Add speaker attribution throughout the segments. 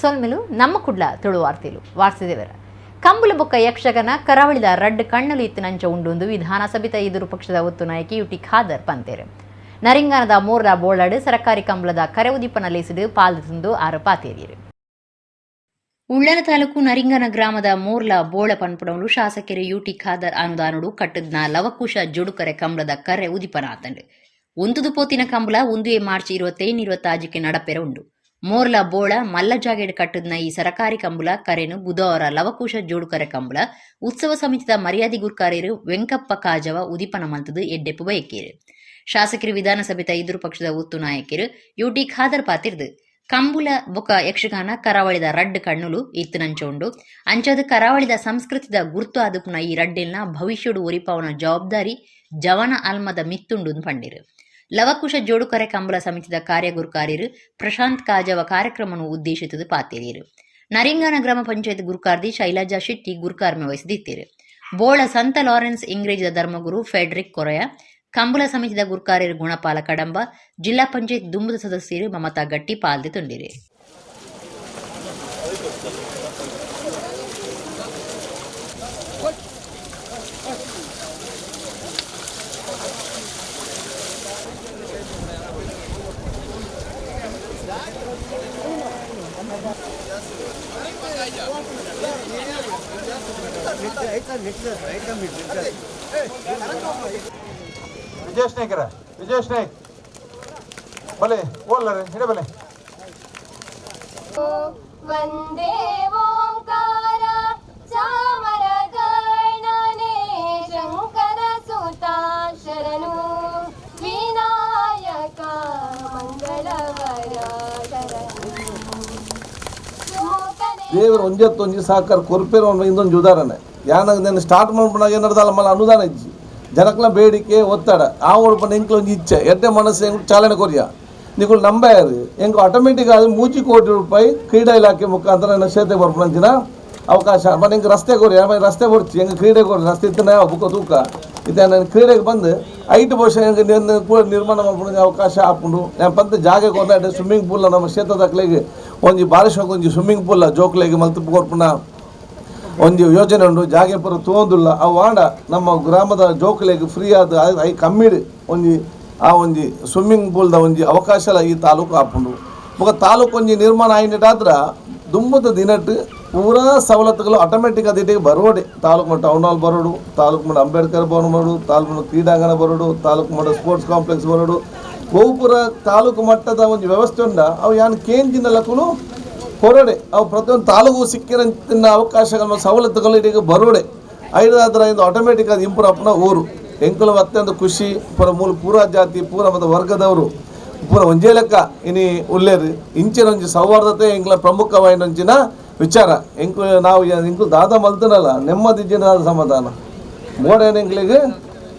Speaker 1: ಸೊಲ್ಮೆಲು. ನಮ್ಮ ಕುಡ್ಲ ತುಳು ವಾರ್ತೆಲು ವಾರ್ಸಿದೇವರ ಕಂಬುಲ ಬೊಕ್ಕ ಯಕ್ಷಗಾನ ಕರಾವಳಿದ ರಡ್ಡ್ ಕಣ್ಣಲು ಇತ್ತಿನಂಚ ಉಂಡು ವಿಧಾನಸಭೆತ ಎದುರು ಪಕ್ಷದ ಒತ್ತು ನಾಯಕಿ ಯುಟಿ ಖಾದರ್ ಪಂತೇರು. ನರಿಂಗಾನದ ಮೋರ್ಲ ಬೋಳಾಡು ಸರಕಾರಿ ಕಂಬಳದ ಕರೆ ಉದಿಪನ ಲೇಸಿಡು ಪಾಲ್ದು ಆರು ಪಾತೇರಿಯರು. ಉಳ್ಳಾಲ ತಾಲೂಕು ನರಿಂಗನ ಗ್ರಾಮದ ಮೋರ್ಲ ಬೋಳ ಪನ್ಪುಡೌಲು ಶಾಸಕರು ಯುಟಿ ಖಾದರ್ ಅನುದಾನಡು ಕಟ್ಟದ್ನ ಲವಕುಶ ಜೋಡುಕರೆ ಕಂಬಳದ ಕರೆ ಉದಿಪನ ಆತಂಡು. ಉಂತುದು ಪೋತಿನ ಕಂಬಳ 1 ಮಾರ್ಚ್ 25 26ಕ್ಕೆ ನಡಪೆರ ಉಂಡು. ಮೋರ್ಲ ಬೋಳ ಮಲ್ಲ ಜಾಗೆಡ್ ಕಟ್ಟದ್ನ ಈ ಸರಕಾರಿ ಕಂಬಳ ಕರೆನು ಬುಧವಾರ ಲವಕುಶ ಜೋಡುಕರೆ ಕಂಬಳ ಉತ್ಸವ ಸಮಿತಿದ ಮರ್ಯಾದಿ ಗುರ್ಕಾರ್ಯರು ವೆಂಕಪ್ಪ ಕಾಜವ ಉದಿಪನ ಮಲ್ತದು ಎಡ್ಡೆಪ್ಪು ಬಯಕೇರು. ಶಾಸಕರು ವಿಧಾನಸಭೆತ ಎದುರು ಪಕ್ಷದ ಒತ್ತು ನಾಯಕರು ಯುಟಿ ಖಾದರ್ ಪಾತಿರ್ದು ಕಂಬುಲ ಬೊಕ ಯಕ್ಷಗಾನ ಕರಾವಳಿದ ರಡ್ಡ್ ಕಣ್ಣುಲು ಇತ್ತಿನಂಚ ಉಂಡು. ಅಂಚಾದ್ ಕರಾವಳಿದ ಸಂಸ್ಕೃತಿದ ಗುರ್ತು ಆದುಪ್ಪುನ ಈ ರಡ್ಡೆಲ್ನ ಭವಿಷ್ಯಡು ಒರಿಪಾವುನ ಜವಾಬ್ದಾರಿ ಜವನ ಅಲ್ಮದ ಮಿತ್ತುಂಡು ಪಂಡಿರು. ಲವಕುಶ ಜೋಡುಕರೆ ಕಂಬಳ ಸಮಿತಿದ ಕಾರ್ಯಗುರುಕಾರ್ಯರು ಪ್ರಶಾಂತ್ ಕಾಜವ ಕಾರ್ಯಕ್ರಮವನ್ನು ಉದ್ದೇಶಿತದು ಪಾತೇರಿಯರು. ನರಿಂಗಾನ ಗ್ರಾಮ ಪಂಚಾಯತ್ ಗುರುಕಾರ್ದಿ ಶೈಲಜಾ ಶೆಟ್ಟಿ ಗುರುಕಾರ್ಮೆ ವಹಿಸಿದಿತ್ತೇರು. ಬೋಳ ಸಂತ ಲಾರೆನ್ಸ್ ಇಂಗ್ರೇಜಿದ ಧರ್ಮಗುರು ಫೆಡ್ರಿಕ್ ಕೊರಯ, ಕಂಬಳ ಸಮಿತಿದ ಗುರುಕಾರ್ಯರು ಗುಣಪಾಲ ಕಡಂಬ, ಜಿಲ್ಲಾ ಪಂಚಾಯತ್ ದುಂಬುದ ಸದಸ್ಯರು ಮಮತಾ ಗಟ್ಟಿ ಪಾಲ್ದೆ ತುಂಡಿರಿ.
Speaker 2: ವಿಜಯ್ ನಾಯ್ಕರ, ವಿಜಯ್ ನಾಯ್ಕ್ ಬಲೆ ಓಲ್ಲರೆ ಹಿಡ ಬಲೆ.
Speaker 3: ವಂದೇ ಓಂಕಾರ ಚಾಮರ ಗಣನೆ ಶಂಕರ ಸುತ ಶರಣು ವಿನಾಯಕ ಮಂಗಳವರ ಶರಣು.
Speaker 4: ದೇವರು ಒಂಜತ್ತೊಂಜಿ ಸಹಕಾರ ಕೊರ್ಪೇರು ಇಂದೊಂದು ಉದಾಹರಣೆ. ಯಾನಾಗ ನಾನು ಸ್ಟಾರ್ಟ್ ಮಾಡ್ಬಿಡಾಗ ಏನಾರ್ದಲ್ಲ ಮಲ್ಲ ಅನುದಾನ ಇಜ್ಜಿ, ಜನಕ್ಲ ಬೇಡಿಕೆ ಒತ್ತಡ ಆ ಒಡಪನ ಎಂಕ್ಲ ಒಂಜಿ ಇಚ್ಛೆ ಎಡ್ಡೆ ಮನಸ್ಸು ಎಂಕ್ ಚಾಲನೆ ಕೊರಿಯ ನಿಕುಲು ನಂಬಾಯರು ಎಂಕ್ ಆಟೋಮೆಟಿಕ್ ಅದು 3 ಕೋಟಿ ರೂಪಾಯಿ ಕ್ರೀಡಾ ಇಲಾಖೆ ಮುಖಾಂತರ ನನ್ನ ಕ್ಷೇತ್ರ ಬರ್ಪುನಂಚಿನ ಅವಕಾಶ. ಮನೆ ಎಂಕ್ ರಸ್ತೆ ಕೊರಿ, ಆಮೇಲೆ ರಸ್ತೆ ಕೊರ್ಚಿ ಎಂಕ್ ಕ್ರೀಡೆ ಕೊರಿ, ರಸ್ತೆ ಇತ್ತನ ಬುಕ್ಕ ತೂಕ ಇತ್ತೆ ನಾನು ಕ್ರೀಡೆಗೆ ಬಂದು ಐಟು ವರ್ಷ ಎಂಕ್ ಕೂಡ ನಿರ್ಮಾಣ ಮಾಡ್ಕೊಂಡು ಅವಕಾಶ ಆಪುಂಡು. ನಾನು ಪಂತ ಜಾಗ ಕೊರ್ನ ಸ್ವಿಮ್ಮಿಂಗ್ ಪೂಲ್ ನಮ್ಮ ಕ್ಷೇತ್ರದಕ್ಲೆಗ್ ಒಂಜಿ ಬಾರಿಶೋಕ್ ಒಂಜಿ ಸ್ವಿಮ್ಮಿಂಗ್ ಪೂಲ್ ಜೋಕ್ಲೆಗ್ ಮಲ್ತು ಕೊರ್ಪುನ ಒಂಜಿ ಯೋಜನೆ ಉಂಡು. ಜಾಗೆ ಪೂರ ತೋಂದುಲ್ಲ ಅವು ಆಂಡ ನಮ್ಮ ಗ್ರಾಮದ ಜೋಕ್ಲೆಗ್ ಫ್ರೀ ಆದ I ಕಮ್ಮಿಡ್ ಒಂಜಿ ಆ ಒಂಜಿ ಸ್ವಿಮ್ಮಿಂಗ್ ಪೂಲ್ದ ಒಂಜಿ ಅವಕಾಶಲ ಈ ತಾಲೂಕು ಆಪುಂಡು. ಬೊಕ ತಾಲೂಕು ಒಂಜಿ ನಿರ್ಮಾಣ ಆಯಿನಟಾದ್ರ ದುಂಬದ ದಿನಟ್ ಪೂರಾ ಸವಲತ್ತುಗಳು ಆಟೋಮೆಟಿಕ್ ಅದಿಟಿಗೆ ಬರೋಡೆ. ತಾಲೂಕು ಮಟ್ಟ ಟೌನ್ ಹಾಲ್ ಬರೋಡು, ತಾಲೂಕು ಮಟ್ಟ ಅಂಬೇಡ್ಕರ್ ಭವನ ಬರೋಡು, ತಾಲೂಕು ಮಟ್ಟ ಕ್ರೀಡಾಂಗಣ ಬರೋಡು, ತಾಲೂಕು ಮಟ್ಟ ಸ್ಪೋರ್ಟ್ಸ್ ಕಾಂಪ್ಲೆಕ್ಸ್ ಬರೋಡು, ಅವು ಪೂರ ತಾಲೂಕು ಮಟ್ಟದ ಒಂದು ವ್ಯವಸ್ಥೆ ಉಂಡ ಅವು ಯಾನ್ ಕೇಂದ್ರಿನ ಲಕುಲು ಹೊರಡೆ ಅವು ಪ್ರತಿಯೊಂದು ತಾಲೂಕು ಸಿಕ್ಕಿರಂತಿನ ಅವಕಾಶಗಳ ಸವಲತ್ತುಗಳು ಇದೀಗ ಬರೋಡೆ. ಐದಾದ್ರ ಇಂದು ಆಟೋಮೆಟಿಕ್ ಅದು ಇಂಪ್ರೂವ್ ಆಪುನ ಊರು ಎಂಕುಲು ಅತ್ಯಂತ ಖುಷಿ. ಪೂರ ಮೂಲ ಪೂರ ಜಾತಿ ಪೂರ ಮತ್ತು ವರ್ಗದವರು ಪೂರ ಒಂಜೇ ಲೆಕ್ಕ ಇನಿ ಉಲ್ಲೇರು. ಇಂಚಿನ ಒಂಜಿ ಸೌಹಾರ್ದತೆ ಎಂಕ್ಲ ಪ್ರಮುಖವಾಯಿನಂಚಿನ ವಿಚಾರ. ಎಂಕು ನಾವು ಎಂಕು ದಾದ ಮಲ್ತನಲ್ಲ ನೆಮ್ಮದಿ ಜಿನ ಸಮಾಧಾನ ಬೋಡೇನ ಎಂಕ್ಲಿಗೆ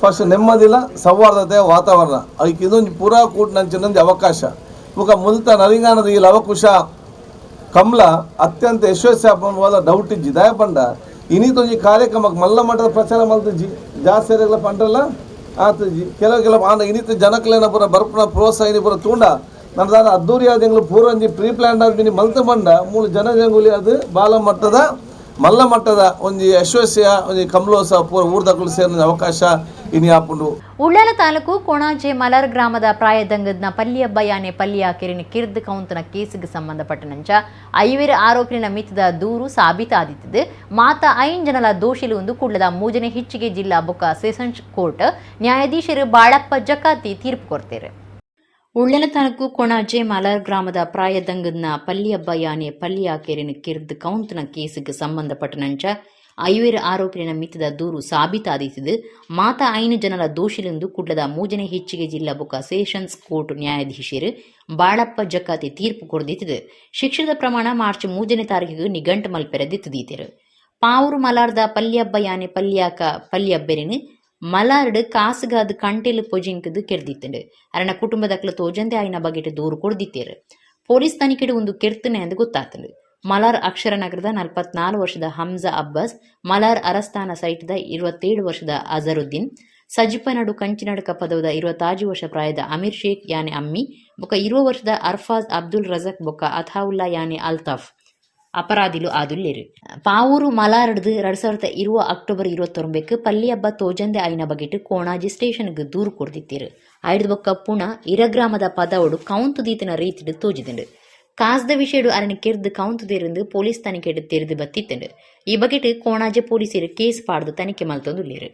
Speaker 4: ಫಸ್ಟ್ ನೆಮ್ಮದಿಲ್ಲ ಸೌಹಾರ್ದತೆ ವಾತಾವರಣ ಅದಕ್ಕೆ ಇದೊಂದು ಪೂರಾ ಕೂಟ್ನಂಚಿನೊಂದು ಅವಕಾಶ. ಬೊಕ ಮುಲ್ತ ನರಿಂಗಾನದ ಈ ಲವಕುಶ ಕಮಲ ಅತ್ಯಂತ ಯಶಸ್ವಿ ಆಪುನ ಡೌಟ್ ಇಜ್ಜಿ. ದಾಯ ಪಂಡ ಇನ್ನಿತೊಂಜಿ ಕಾರ್ಯಕ್ರಮಕ್ಕೆ ಮಲ್ಲ ಮಟ್ಟದ ಪ್ರಚಾರ ಮಲ್ತಿಜ್ಜಿ ಜಾಸ್ತಿ ಏರಿಯಾಗ್ಲ ಪಂಡ್ರಲ್ಲ ಆತುಜಿ. ಕೆಲವು ಕೆಲವು ಆಂಡ ಇನ್ನಿತ ಜನಕ್ಲೆನ ಪೂರ ಬರ್ಪುನ ಪ್ರೋತ್ಸಾಹ ಇನಿ ಪೂರ ತೂಂಡ ನನ್ನ ದಾದ ಅದ್ದೂರಿ ಆದ್ ಎಂಕ್ಲು ಪೂರ ಒಂಜಿ ಪ್ರೀ ಪ್ಲಾನ್ ಆದ್ ಮಲ್ತ ಪಂಡ ಮೂಲು ಜನಜಂಗುಲಿ ಅದು ಬಾಲ ಮಟ್ಟದ ಮಲ್ಲ ಮಟ್ಟದ ಒಂಜಿ ಯಶಸ್ವಿಯ ಒಂಜಿ ಕಮಲೋತ್ಸವ ಪೂರ ಊರ್ದಕುಲು ಸೇರಿದ ಅವಕಾಶ ಇನಿ ಆಪುಂಡು.
Speaker 1: ಉಳ್ಳಾಲ ತಾಲೂಕು ಕೊಣಾಜೆ ಮಲರ್ ಗ್ರಾಮದ ಪ್ರಾಯದಂಗದ್ನ ಪಲ್ಲಿಯಬ್ಬ ಯಾನೆ ಪಲ್ಲಿಯಾಕೆರಿನ ಕಿರ್ದ್ ಕೌಂತನ ಕೇಸಿಗೆ ಸಂಬಂಧಪಟ್ಟನಂಚ 5 ಆರೋಪಿನ ಮಿತ್ತದ ದೂರು ಸಾಬೀತಾದಿತ್ತದು. ಮಾತ 5 ಜನಲ ದೋಷಿಲು ಒಂದು ಕುಡ್ಲದ 3ನೇ ಹೆಚ್ಚಿಗೆ ಜಿಲ್ಲಾ ಬೊಕ್ಕ ಸೆಷನ್ಸ್ ಕೋರ್ಟ್ ನ್ಯಾಯಾಧೀಶರು ಬಾಳಪ್ಪ ಜಕಾತಿ ತೀರ್ಪು ಕೊಡ್ತಾರೆ. ಉಳ್ಳಾಲ ತಾಲೂಕು ಕೊಣಾಜೆ ಮಲರ್ ಗ್ರಾಮದ ಪ್ರಾಯದಂಗದ್ನ ಪಲ್ಲಿಯಬ್ಬ ಯಾನೆ ಪಲ್ಲಿಯಾಕೆರಿನ ಕಿರ್ದ್ ಕೌಂತನ ಕೇಸಿಗೆ ಸಂಬಂಧಪಟ್ಟನಂಚ 5 ಆರೋಪಿನ ಮಿತ್ತದ ದೂರು ಸಾಬೀತಾದಿಸಿದು. ಮಾತ 5 ಜನರ ದೋಷಿಲೆಂದು ಕುಡ್ಲದ 3ನೇ ಹೆಚ್ಚಿಗೆ ಜಿಲ್ಲಾ ಬೊಕ್ಕ ಸೆಷನ್ಸ್ ಕೋರ್ಟ್ ನ್ಯಾಯಾಧೀಶರು ಬಾಳಪ್ಪ ಜಕಾತಿ ತೀರ್ಪು ಕೊಡ್ದಿತ್ತಿದೆ. ಶಿಕ್ಷಣದ ಪ್ರಮಾಣ ಮಾರ್ಚ್ 3ನೇ ತಾರೀಕಿಗೆ ನಿಘಂಟು ಮಲ್ಪೆರದಿತ್ತದೀತೆರು. ಪಾವೂರು ಮಲಾರ್ದ ಪಲ್ಯಬ್ಬ ಯಾನೆ ಪಲ್ಯಾಕ ಪಲ್ಯಬ್ಬೆರಿನ ಮಲಾರ್ಡ್ ಕಾಸುಗಾದ ಕಂಟೆಲು ಪೊಜಿಂಕದು ಕೆರ್ದಿತ್ತಂಡು. ಅರಣ ಕುಟುಂಬದಕ್ಲ ತೋಜಂದೆ ಆಯ್ನ ಬಗೆಟ್ ದೂರು ಕೊಡ್ದಿತ್ತೇರು. ಪೊಲೀಸ್ ತನಿಖೆಡು ಒಂದು ಕೆರ್ತನೆ ಎಂದು ಗೊತ್ತಾತಂಡು. ಮಲಾರ್ ಅಕ್ಷರನಗರದ 44 ವರ್ಷದ ಹಮ್ಜಾ ಅಬ್ಬಾಸ್, ಮಲಾರ್ ಅರಸ್ತಾನ ಸೈಟ್ದ 27 ವರ್ಷದ ಅಜರುದ್ದೀನ್, ಸಜಿಪನಡು ಕಂಚಿನಡ್ಕ ಪದವದ 25 ವರ್ಷ ಪ್ರಾಯದ ಅಮೀರ್ ಶೇಖ್ ಯಾನೆ ಅಮ್ಮಿ, ಬೊಕ್ಕ 20 ವರ್ಷದ ಅರ್ಫಾಜ್ ಅಬ್ದುಲ್ ರಜಕ್ ಬೊಕ್ಕ ಅಥಾವುಲ್ಲಾ ಯಾನೆ ಅಲ್ತಾಫ್. ಅಪರಾಧಿಲು ಆದುಲ್ಲೇರು. ಪಾವೂರು ಮಲಾರಡ್ದು 2020 ಅಕ್ಟೋಬರ್ 29 ಪಲ್ಲಿಯಬ್ಬ ತೋಜಂದೆ ಆಯಿನ ಬಗೆಟ್ ಕೋಣಾಜಿ ಸ್ಟೇಷನ್ಗೆ ದೂರು ಕೊಡ್ದಿತ್ತೀರು. ಐದು ಬೊಕ್ಕ ಪುಣ ಇರಗ್ರಾಮದ ಪದವಡು ಕೌಂತು ದೀತಿನ ರೀತಿಡು ತೋಜಿದಿಂಡು. ಕಾಸ್ದ ವಿಷಯಡು ಅರನ್ ಕೆರ್ದು ಕೌಂತು ದೇರಿಂದು ಪೊಲೀಸ್ ತನಿಖೆಡು ತೆರೆದು ಬತ್ತಿತ್ತಂಡು. ಈ ಬಗೆಟ್ ಕೋಣಾಜೆ ಪೊಲೀಸರು ಕೇಸ್ ಪಾಡ್ದು ತನಿಖೆ ಮಲ್ತೊಂದುಲ್ಲೇರು.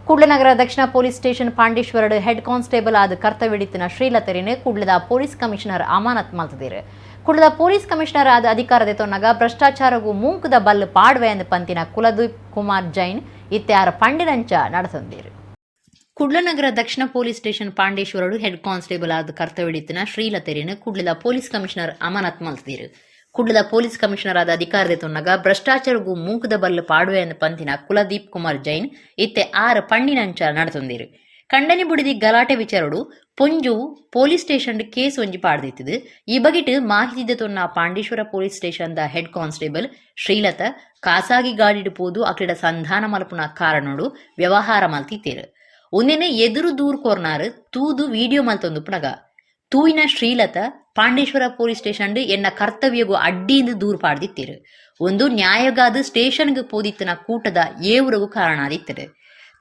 Speaker 1: ಕುಡ್ಲನಗರ ದಕ್ಷಿಣ ಪೊಲೀಸ್ ಸ್ಟೇಷನ್ ಪಾಂಡೇಶ್ವರಡು ಹೆಡ್ ಕಾನ್ಸ್ಟೇಬಲ್ ಆದ ಕರ್ತವ್ಯಡಿತ್ತಿನ ಶ್ರೀಲತರಿನ ಕುಡ್ಲದ ಪೊಲೀಸ್ ಕಮಿಷನರ್ ಅಮಾನತ್ ಮಲ್ತದಿರು. ಕುಡ್ಲದ ಪೊಲೀಸ್ ಕಮಿಷನರ್ ಆದ ಅಧಿಕಾರದ ತೊನ್ನಗ ಭ್ರಷ್ಟಾಚಾರಗೂ ಮೂಂಕುದ ಬಲ್ಲು ಪಾಡ್ವೆ ಎಂದು ಪಂತಿನ ಕುಲದೀಪ್ ಕುಮಾರ್ ಜೈನ್ ಇತ್ಯಾರ ಪಂಡಿನಂಚ ನಡೆಸಂದಿರು. ಕುಡ್ಲನಗರ ದಕ್ಷಿಣ ಪೊಲೀಸ್ ಸ್ಟೇಷನ್ ಪಾಂಡೇಶ್ವರಡು ಹೆಡ್ ಕಾನ್ಸ್ಟೇಬಲ್ ಆದ ಕರ್ತವ್ಯಡಿತ್ತಿನ ಶ್ರೀಲತರಿನ ಕುಡ್ಲದ ಪೊಲೀಸ್ ಕಮಿಷನರ್ ಅಮಾನತ್ ಮಲ್ತದಿರು. ಕುಡ್ಲದ ಪೊಲೀಸ್ ಕಮಿಷನರ್ ಆದ ಅಧಿಕಾರದ ತೊನ್ನಗ ಭ್ರಷ್ಟಾಚಾರಗೂ ಮೂಂಕುದ ಬಲ್ಲು ಪಾಡುವೆ ಎಂದು ಪಂತಿನ ಕುಲದೀಪ್ ಕುಮಾರ್ ಜೈನ್ ಇತ್ತೆ ಆರು ಪಂಡಿನಂಚ ನಡೆತೊಂದಿರು. ಕಂಡನಿ ಬುಡಿದಿ ಗಲಾಟೆ ವಿಚಾರಡು ಪೊಂಜು ಪೊಲೀಸ್ ಸ್ಟೇಷನ್ ಕೇಸ್ ಒಂಜಿ ಪಾಡ್ದಿತ್ತಿದು. ಈ ಬಗೆಟ್ ಮಾಹಿತಿ ತೊನ್ನ Pandeshwar police station the head constable Srilatha ಖಾಸಾಗಿ ಗಾಡಿಡು ಪೋದು ಅಕ್ಲಿಡ ಸಂಧಾನ ಮಲ್ಪುನ ಕಾರಣೋಡು ವ್ಯವಹಾರ ಮಲ್ತಿತ್ತೇರು. ಒಂದಿನ ಎದುರು ದೂರ್ ಕೋರ್ನಾರು ತೂದು ವಿಡಿಯೋ ಮಲ್ತೊಂದು ಪುನಗ ತೂಯಿನ ಶ್ರೀಲತಾ ಪಾಂಡೇಶ್ವರ ಪೊಲೀಸ್ ಸ್ಟೇಷನ್ ಎನ್ನ ಕರ್ತವ್ಯಗೂ ಅಡ್ಡಿಯಿಂದ ದೂರ್ ಪಾಡ್ದಿತ್ತೀರು. ಒಂದು ನ್ಯಾಯಗಾದ ಸ್ಟೇಷನ್ಗೆ ಪೋದಿತ್ತನ ಕೂಟದ ಏವುರಗು ಕಾರಣ ಆದಿತ್ತರು.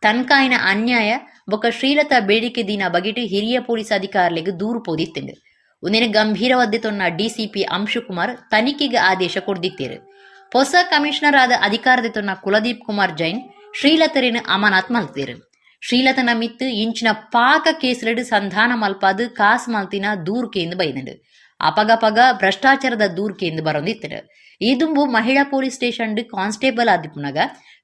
Speaker 1: ತನ್ಕಾಯಿನ ಅನ್ಯಾಯ ಬೊಕ್ಕ ಶ್ರೀಲತಾ ಬೇಡಿಕೆ ದಿನ ಬಗೆಟ್ ಹಿರಿಯ ಪೊಲೀಸ್ ಅಧಿಕಾರಿಗಳಿಗೆ ದೂರು ಪೋದಿತ್ತಂಡು. ಒಂದಿನ ಗಂಭೀರವದ್ದೆ ತೊನ್ನ ಡಿಸಿಪಿ ಅಂಶುಕುಮಾರ್ ತನಿಖೆಗೆ ಆದೇಶ ಕೊಡ್ದಿತ್ತೀರು. ಹೊಸ ಕಮಿಷನರ್ ಆದ ಅಧಿಕಾರದ ತೊನ್ನ ಕುಲದೀಪ್ ಕುಮಾರ್ ಜೈನ್ ಶ್ರೀಲತರಿನ ಅಮಾನತ್ ಮಲ್ತೀರು. ಶ್ರೀಲತನ ಮಿತ್ತು ಇಂಚಿನ ಪಾಕ ಕೇಸ್ಲೆಡು ಸಂಧಾನ ಮಲ್ಪಾದು ಕಾಸ್ ಮಲ್ತಿನ ದೂರ್ಕೇಂದು ಬೈದಂಡು. ಅಪಗಪಗ ಭ್ರಷ್ಟಾಚಾರದ ದೂರ್ಕೇಂದು ಬರೊಂದಿತ್ತಡು. ಈ ದುಂಬು ಮಹಿಳಾ ಪೊಲೀಸ್ ಸ್ಟೇಷನ್ ಕಾನ್ಸ್ಟೇಬಲ್ ಆದಿಪ್ಪುನಗ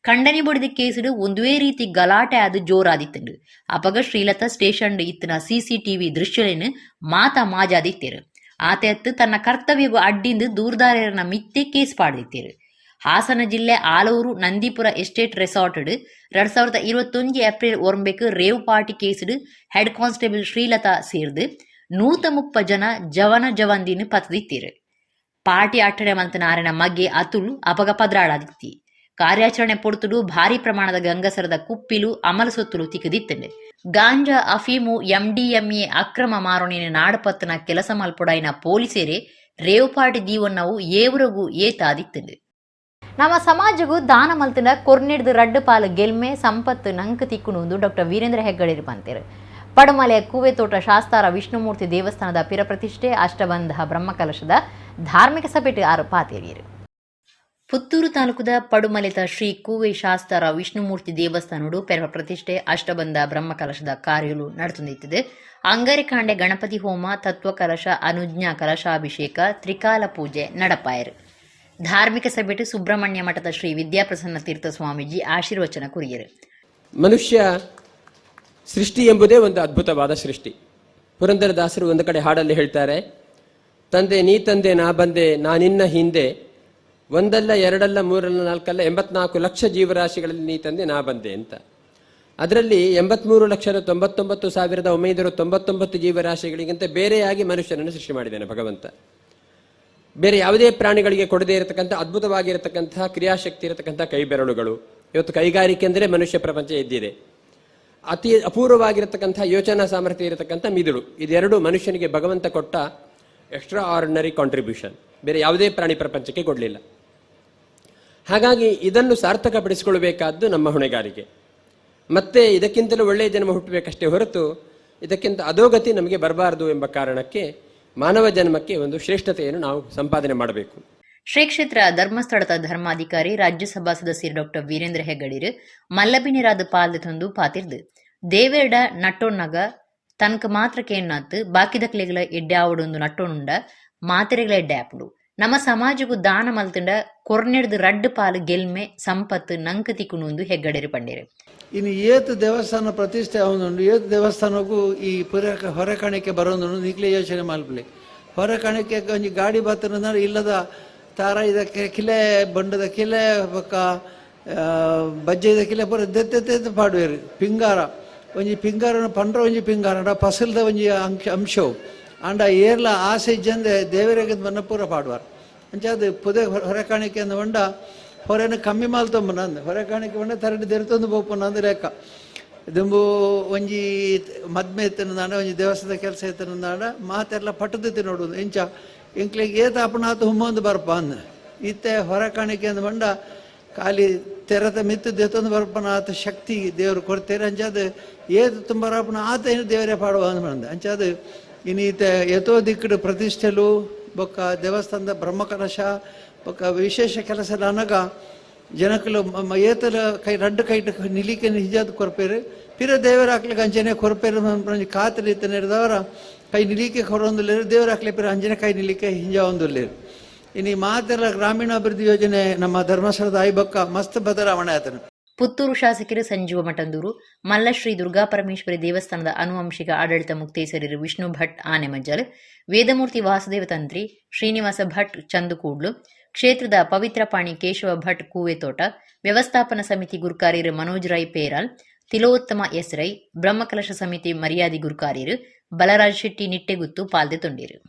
Speaker 1: ಖಂಡನೆ ಬಡಿದ ಕೇಸುಡು ಒಂದುವೇ ರೀತಿ ಗಲಾಟೆ ಆದ ಜೋರಾದಿತ್ತಂಡು. ಅಪಗ ಶ್ರೀಲತಾ ಸ್ಟೇಷನ್ ಇತ್ತಿನ ಸಿಸಿಟಿವಿ ದೃಶ್ಯಲೇನು ಮಾತಾ ಮಾಜಾದಿತ್ತೇರು. ಆತೆತ್ತು ತನ್ನ ಕರ್ತವ್ಯಗೂ ಅಡ್ಡಿಂದು ದೂರ್ದಾರರನ್ನ ಮಿತ್ತೆ ಕೇಸ್ ಪಾಡ್ದಿತ್ತೇರು. ಹಾಸನ ಜಿಲ್ಲೆ Aluru Nandipura estate resort 2021 April 9 rave party ಕೇಸ್ಡ್ ಹೆಡ್ ಕಾನ್ಸ್ಟೇಬಲ್ ಶ್ರೀಲತಾ ಸೇರ್ದು 130 ಜನ ಜವನ ಜವಂದಿನ ಪತದಿತ್ತೀರು. ಪಾರ್ಟಿ ಅಟ್ಟಣೆ ಮಲ್ತನ ಆರೆನ ಮಗೆ ಅತುಲ್ ಅಪಗ ಪದ್ರಾಳಾದಿತ್ತಿ. ಕಾರ್ಯಾಚರಣೆ ಪೊರ್ತುಡು ಭಾರಿ ಪ್ರಮಾಣದ ಗಂಗಸರದ ಕುಪ್ಪಿಲು ಅಮಲ ಸೊತ್ತುಲು ತಿಕ್ಕದಿತ್ತಂಡು. ಗಾಂಜಾ, ಅಫೀಮು, ಎಂಡಿಎಂಎ ಅಕ್ರಮ ಮಾರೋಣಿನ ನಾಡಪತ್ತನ ಕೆಲಸ ಮಲ್ಪೊಡಾಯಿನ ಪೊಲೀಸೇರೆ ರೇವ್ ಪಾರ್ಟಿ ದೀವನ್ನವು ಏವರಗೂ ಏತಾದಿತ್ತಂಡು. ನಮ್ಮ ಸಮಾಜಗೂ ದಾನ ಮಲ್ತಿನ ಕೊರ್ನಿಡ್ದು ರಡ್ಡು ಪಾಲು ಗೆಲ್ಮೆ ಸಂಪತ್ತು ನಂಕು ತಿಕ್ಕುನುಂದು ಡಾಕ್ಟರ್ ವೀರೇಂದ್ರ ಹೆಗ್ಗಡೆ ಪಂತೇರು. ಪಡುಮಲೆಯ ಕೂವೆತೋಟ ಶಾಸ್ತಾರ ವಿಷ್ಣುಮೂರ್ತಿ ದೇವಸ್ಥಾನದ ಪಿರಪ್ರತಿಷ್ಠೆ ಅಷ್ಟಬಂಧ ಬ್ರಹ್ಮಕಲಶದ ಧಾರ್ಮಿಕ ಸಭೆಟ್ ಆರು ಪಾತೇರಿಯರು. ಪುತ್ತೂರು ತಾಲೂಕುದ ಪಡುಮಲೆತ ಶ್ರೀ ಕೂವೆ ಶಾಸ್ತಾರ ವಿಷ್ಣುಮೂರ್ತಿ ದೇವಸ್ಥಾನಡು ಪೆರ ಪ್ರತಿಷ್ಠೆ ಅಷ್ಟಬಂಧ ಬ್ರಹ್ಮಕಲಶದ ಕಾರ್ಯಲು ನಡೆದುತ್ತಿದೆ. ಅಂಗರಿಕಾಂಡೆ ಗಣಪತಿ ಹೋಮ, ತತ್ವಕಲಶ, ಅನುಜ್ಞಾ ಕಲಶಾಭಿಷೇಕ, ತ್ರಿಕಾಲ ಪೂಜೆ ನಡಪಾಯರು. ಧಾರ್ಮಿಕ ಸಭೆಟ್ ಸುಬ್ರಹ್ಮಣ್ಯ ಮಠದ ಶ್ರೀ ವಿದ್ಯಾಪ್ರಸನ್ನ ತೀರ್ಥ ಸ್ವಾಮೀಜಿ ಆಶೀರ್ವಚನ ಕುರಿಯರು.
Speaker 5: ಮನುಷ್ಯ ಸೃಷ್ಟಿ ಎಂಬುದೇ ಒಂದು ಅದ್ಭುತವಾದ ಸೃಷ್ಟಿ. ಪುರಂದರದಾಸರು ಒಂದು ಕಡೆ ಹಾಡಲ್ಲಿ ಹೇಳ್ತಾರೆ, ತಂದೆ ನೀ ತಂದೆ ನಾ ಬಂದೆ ನಾ ನಿನ್ನ ಹಿಂದೆ, ಒಂದಲ್ಲ ಎರಡಲ್ಲ ಮೂರಲ್ಲ ನಾಲ್ಕಲ್ಲ 84 ಲಕ್ಷ ಜೀವರಾಶಿಗಳಲ್ಲಿ ನೀ ತಂದೆ ನಾ ಬಂದೆ ಅಂತ. ಅದರಲ್ಲಿ 83,99,999 ಜೀವರಾಶಿಗಳಿಗಿಂತ ಬೇರೆಯಾಗಿ ಮನುಷ್ಯನನ್ನು ಸೃಷ್ಟಿ ಮಾಡಿದ್ದಾನೆ ಭಗವಂತ. ಬೇರೆ ಯಾವುದೇ ಪ್ರಾಣಿಗಳಿಗೆ ಕೊಡದೇ ಇರತಕ್ಕಂಥ ಅದ್ಭುತವಾಗಿರತಕ್ಕಂತಹ ಕ್ರಿಯಾಶಕ್ತಿ ಇರತಕ್ಕಂಥ ಕೈಬೆರಳುಗಳು. ಇವತ್ತು ಕೈಗಾರಿಕೆ ಅಂದರೆ ಮನುಷ್ಯ ಪ್ರಪಂಚ ಎದ್ದಿದೆ. ಅತಿ ಅಪೂರ್ವವಾಗಿರತಕ್ಕಂಥ ಯೋಚನಾ ಸಾಮರ್ಥ್ಯ ಇರತಕ್ಕಂಥ ಮಿದುಳು, ಇದೆರಡು ಮನುಷ್ಯನಿಗೆ ಭಗವಂತ ಕೊಟ್ಟ ಎಕ್ಸ್ಟ್ರಾ ಆರ್ಡಿನರಿ ಕಾಂಟ್ರಿಬ್ಯೂಷನ್, ಬೇರೆ ಯಾವುದೇ ಪ್ರಾಣಿ ಪ್ರಪಂಚಕ್ಕೆ ಕೊಡಲಿಲ್ಲ. ಹಾಗಾಗಿ ಇದನ್ನು ಸಾರ್ಥಕಪಡಿಸಿಕೊಳ್ಳಬೇಕಾದ್ದು ನಮ್ಮ ಹೊಣೆಗಾರಿಕೆ. ಮತ್ತೆ ಇದಕ್ಕಿಂತಲೂ ಒಳ್ಳೆಯ ಜನ್ಮ ಹುಟ್ಟಬೇಕಷ್ಟೇ ಹೊರತು ಇದಕ್ಕಿಂತ ಅಧೋಗತಿ ನಮಗೆ ಬರಬಾರದು ಎಂಬ ಕಾರಣಕ್ಕೆ ಮಾನವ ಜನ್ಮಕ್ಕೆ ಒಂದು ಶ್ರೇಷ್ಠತೆಯನ್ನು ನಾವು ಸಂಪಾದನೆ ಮಾಡಬೇಕು.
Speaker 1: ಶ್ರೀ ಕ್ಷೇತ್ರ ಧರ್ಮಸ್ಥಳದ ಧರ್ಮಾಧಿಕಾರಿ ರಾಜ್ಯಸಭಾ ಸದಸ್ಯರು ಡಾಕ್ಟರ್ ವೀರೇಂದ್ರ ಹೆಗ್ಗಡಿರು ಮಲ್ಲಬಿನಿರಾದ ಪಾಲ್ದ ತಂದು ಪಾತಿರ್ದು ದೇವೇರ್ಡ ನಟ್ಟೊಣ್ಣಗ ತನಕ ಮಾತ್ರ ಕೇಣ್ಣಾತ್ ಬಾಕಿದಕ್ಲೆಗಳ ಎಡ್ಡೆ ಆವಡೊಂದು ನಟ್ಟೊಣ್ಣುಂಡ ಮಾತೆರೆಗಳ ಎಡ್ಡೆ ಆಪುಂಡು. ನಮ್ಮ ಸಮಾಜಕ್ಕೂ ದಾನ ಮಲ್ತುಂಡ ಕೊರ್ನೆಡ್ದು ರಡ್ಡು ಪಾಲು ಗೆಲ್ಮೆ ಸಂಪತ್ತು ನಂಕ ತಿಕ್ಕುನು ಹೆಗ್ಗಡೆರು ಪಂಡೇರು.
Speaker 6: ಇನ್ನು ಏತು ದೇವಸ್ಥಾನ ಪ್ರತಿಷ್ಠೆ ಆವೊಂದುಂಡು, ಏತು ದೇವಸ್ಥಾನಕ್ಕೂ ಈ ಪುರ ಹೊರಕಾಣಿಕೆ ಬರೋದುಂಡು. ನಿಕ್ಲೆ ಯೋಚನೆ ಮಲ್ಪಲೆ ಹೊರಕಾಣಿಕೆ ಒಂಜಿ ಗಾಡಿ ಬತ್ತನ ಇಲ್ಲದ ತಾರ ಇದಕ್ಕೆ ಕಿಲೆ ಬಂಡದ ಕಿಲೆ ಬೊಕ್ಕ ಬಜ್ಜೆದ ಕಿಲೆ ಪೂರ ದೆತ್ತೆತ್ತೆ ಪಾಡುವೆರು. ಪಿಂಗಾರ ಒಂಜಿ ಪಿಂಗಾರನ ಪಂಡ್ರ ಒಂಜಿ ಪಿಂಗಾರ ಫಸಲ್ದ ಒಂಜಿ ಅಂಶವು ಆಂಡ ಏರ್ಲ ಆಸೆ ಇಜ್ಜಂದೆ ದೇವರಿಗೆ ಬನ್ನ ಪೂರ ಪಾಡುವಾರ್. ಅಂಚ ಅದು ಪುದೆ ಹೊರಕಾಣಿಕೆ ಅಂದ ಬಂಡ ಹೊರೆನ ಕಮ್ಮಿ ಮಾಲ್ತೊಂಬನ ಅಂದ ಹೊರಕಾಣಿಕೆ ಬಂಡ ತರಡಿ ದೆರ್ತೊಂದು ಪೋಪುನ ಅಂದ ಲೆಕ್ಕ. ದುಂಬು ಒಂಜಿ ಮದ್ಮೆ ಇತ್ತನದಾಂಡ ಒಂಜಿ ದೇವಸ್ಥಾನದ ಕೆಲಸ ಇತ್ತನದಾಂಡ ಮಾತೆಲ್ಲ ಪಟ್ಟದಿತ್ತು ನೋಡುವುದು. ಇಂಚ ಎಂಕ್ಲೆಗ್ ಏತ ಅಪನಾತು ಹುಮ್ಮೊಂದು ಬರ್ಪ ಅಂದ್ ಇತ್ತೆ ಹೊರ ಕಾಣಿಕೆ ಅಂದ್ ಬಂಡ ಖಾಲಿ ತೆರತ ಮಿತ್ತು ದೇತೊಂದು ಬರ್ಪನ ಆತ ಶಕ್ತಿ ದೇವರು ಕೊಡ್ತೇರೆ ಅಂಚಾದ ಏತು ತುಂಬ ರಾಪನ ಆತ ಏನು ದೇವರೇ ಪಾಡುವ ಅಂದ್ ಬಂದ ಅಂಚಾದ ಇನ್ನೀತ ಏತೋ ದಿಕ್ಕಡು ಪ್ರತಿಷ್ಠೆಲು ಬೊಕ್ಕ ದೇವಸ್ಥಾನದ ಬ್ರಹ್ಮಕಲಶ ಬೊಕ್ಕ ವಿಶೇಷ ಕೆಲಸ ಅನಗ ಜನಕಲು ಏತಲ ಕೈ ರಡ್ಡು ಕೈಟ್ ನಿಲಿಕೆ ನಿಜಾದ ಕೊರ್ಪೇರು ಪಿರ ದೇವರ ಹಾಕ್ಲಿಕ್ಕೆ ಅಂಚನೆ ಕೊರ್ಪೇರು ಕಾತಲಿ ಇತ್ತನೇರಿದವರ ಕೈ ನಿಲಿಕೆ ಕೊರೊಂದುಲ್ಲೇರು ದೇವರ ಹಾಕ್ಲಿ ಪಿರ ಅಂಜನೆ ಕೈ ನಿಲಿಕೆ ಹಿಂಜ ಒಂದುಲ್ಲೇರು. ಇನ್ನು ಈ ಮಾತೆಲ್ಲ ಗ್ರಾಮೀಣಾಭಿವೃದ್ಧಿ ಯೋಜನೆ ನಮ್ಮ ಧರ್ಮಸ್ಥಳದ ಐಬಕ್ಕ ಮಸ್ತ್ ಬದಲಾವಣೆ ಆತನು.
Speaker 1: ಪುತ್ತೂರು ಶಾಸಕರು ಸಂಜೀವ ಮಠಂದೂರು, ಮಲ್ಲಶ್ರೀ ದುರ್ಗಾ ಪರಮೇಶ್ವರಿ ದೇವಸ್ಥಾನದ ಅನುವಂಶಿಕ ಆಡಳಿತ ಮುಕ್ತೇಸರರು ವಿಷ್ಣು ಭಟ್ ಆನೆಮಜ್ಜಲ್, ವೇದಮೂರ್ತಿ ವಾಸುದೇವ ತಂತ್ರಿ, ಶ್ರೀನಿವಾಸ ಭಟ್ ಚಂದುಕೂಡ್ಲು, ಕ್ಷೇತ್ರದ ಪವಿತ್ರ ಪಾಣಿ ಕೇಶವ ಭಟ್ ಕೂವೆತೋಟ, ವ್ಯವಸ್ಥಾಪನಾ ಸಮಿತಿ ಗುರುಕಾರ್ಯರು ಮನೋಜ್ ರೈ ಪೇರಾಲ್, ತಿಲೋತ್ತಮ ಎಸ್ ರೈ, ಬ್ರಹ್ಮಕಲಶ ಸಮಿತಿ ಮರ್ಯಾದಿ ಗುರುಕಾರ್ಯರು ಬಲರಾಜ್ ಶೆಟ್ಟಿ ನಿಟ್ಟೆಗುತ್ತು ಪಾಲ್ದೆ ತೊಂಡಿರು.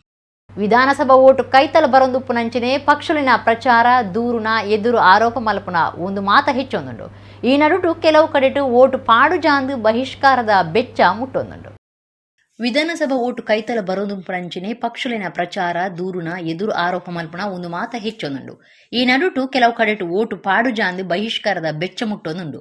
Speaker 1: ವಿಧಾನಸಭಾ ಓಟು ಕೈತಲ ಬರೊಂದುಪ್ಪುನಂಚನೆ ಪಕ್ಷಲಿನ ಪ್ರಚಾರ ದೂರುನ ಎದುರು ಆರೋಪ ಮಲ್ಪುನ ಒಂದು ಮಾತ ಹೆಚ್ಚೊಂದುಂಡು. ಈ ನಡುಟು ಕೆಲವು ಕಡೆಟು ಓಟು ಪಾಡು ಜಾಂದು ಬಹಿಷ್ಕಾರದ ಬೆಚ್ಚ ಮುಟ್ಟೊಂದುಂಡು. ವಿಧಾನಸಭಾ ಓಟು ಕೈತಲ ಬರೊಂದುಪ್ಪುನಂಚನೆ ಪಕ್ಷಲಿನ ಪ್ರಚಾರ ದೂರುನ ಎದುರು ಆರೋಪ ಮಲ್ಪುನ ಒಂದು ಮಾತ ಹೆಚ್ಚೊಂದುಂಡು. ಈ ನಡುಟು ಕೆಲವು ಕಡೆಟು ಓಟು ಪಾಡು ಜಾಂದು ಬಹಿಷ್ಕಾರದ ಬೆಚ್ಚ ಮುಟ್ಟೊಂದುಂಡು.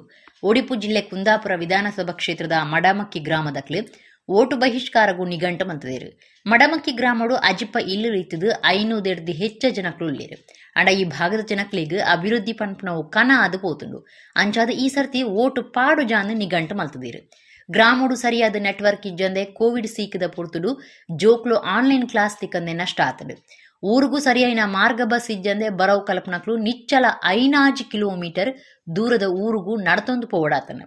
Speaker 1: ಒಡಿಪು ಜಿಲ್ಲೆ ಕುಂದಾಪುರ ವಿಧಾನಸಭಾ ಕ್ಷೇತ್ರದ ಮಡಮಕ್ಕಿ ಗ್ರಾಮದಕ್ಲು ಓಟು ಬಹಿಷ್ಕಾರಗೂ ನಿಘಂಟು ಮಂತದೇರು. ಮಡಮಕ್ಕಿ ಗ್ರಾಮಡು ಅಜಿಪ ಇಲ್ಲು ರೀತಿದು 500 ಹೆಚ್ಚ ಜನಕ್ಲು ಉಳ್ಳೇರು. ಅಂಡ ಈ ಭಾಗದ ಜನಕ್ಲಿಗ್ ಅಭಿವೃದ್ಧಿ ಪನ್ಪುನವು ಕನ ಅದು ಪೋತುಂಡು. ಅಂಚಾದ ಈ ಸರ್ತಿ ಓಟು ಪಾಡು ಜಾಂದು ನಿಘಂಟು ಮಲ್ತದೇರು. ಗ್ರಾಮಡು ಸರಿಯಾದ ನೆಟ್ವರ್ಕ್ ಇಜ್ಜಂದೆ ಕೋವಿಡ್ ಸೀಕದ ಪೊರ್ತುಡು ಜೋಕ್ಲು ಆನ್ಲೈನ್ ಕ್ಲಾಸ್ ತಿಕ್ಕಂದೆ ನಷ್ಟ ಆತಡು. ಊರಿಗೂ ಸರಿಯಾಯಿನ ಮಾರ್ಗ ಬಸ್ ಇಜ್ಜಂದೆ ಬರವು ಕಲ್ಪನಕ್ಲು ನಿಚ್ಚಲ 5 ಕಿಲೋಮೀಟರ್ ದೂರದ ಊರಿಗೂ ನಡತೊಂದು ಪೋವಡಾತನ.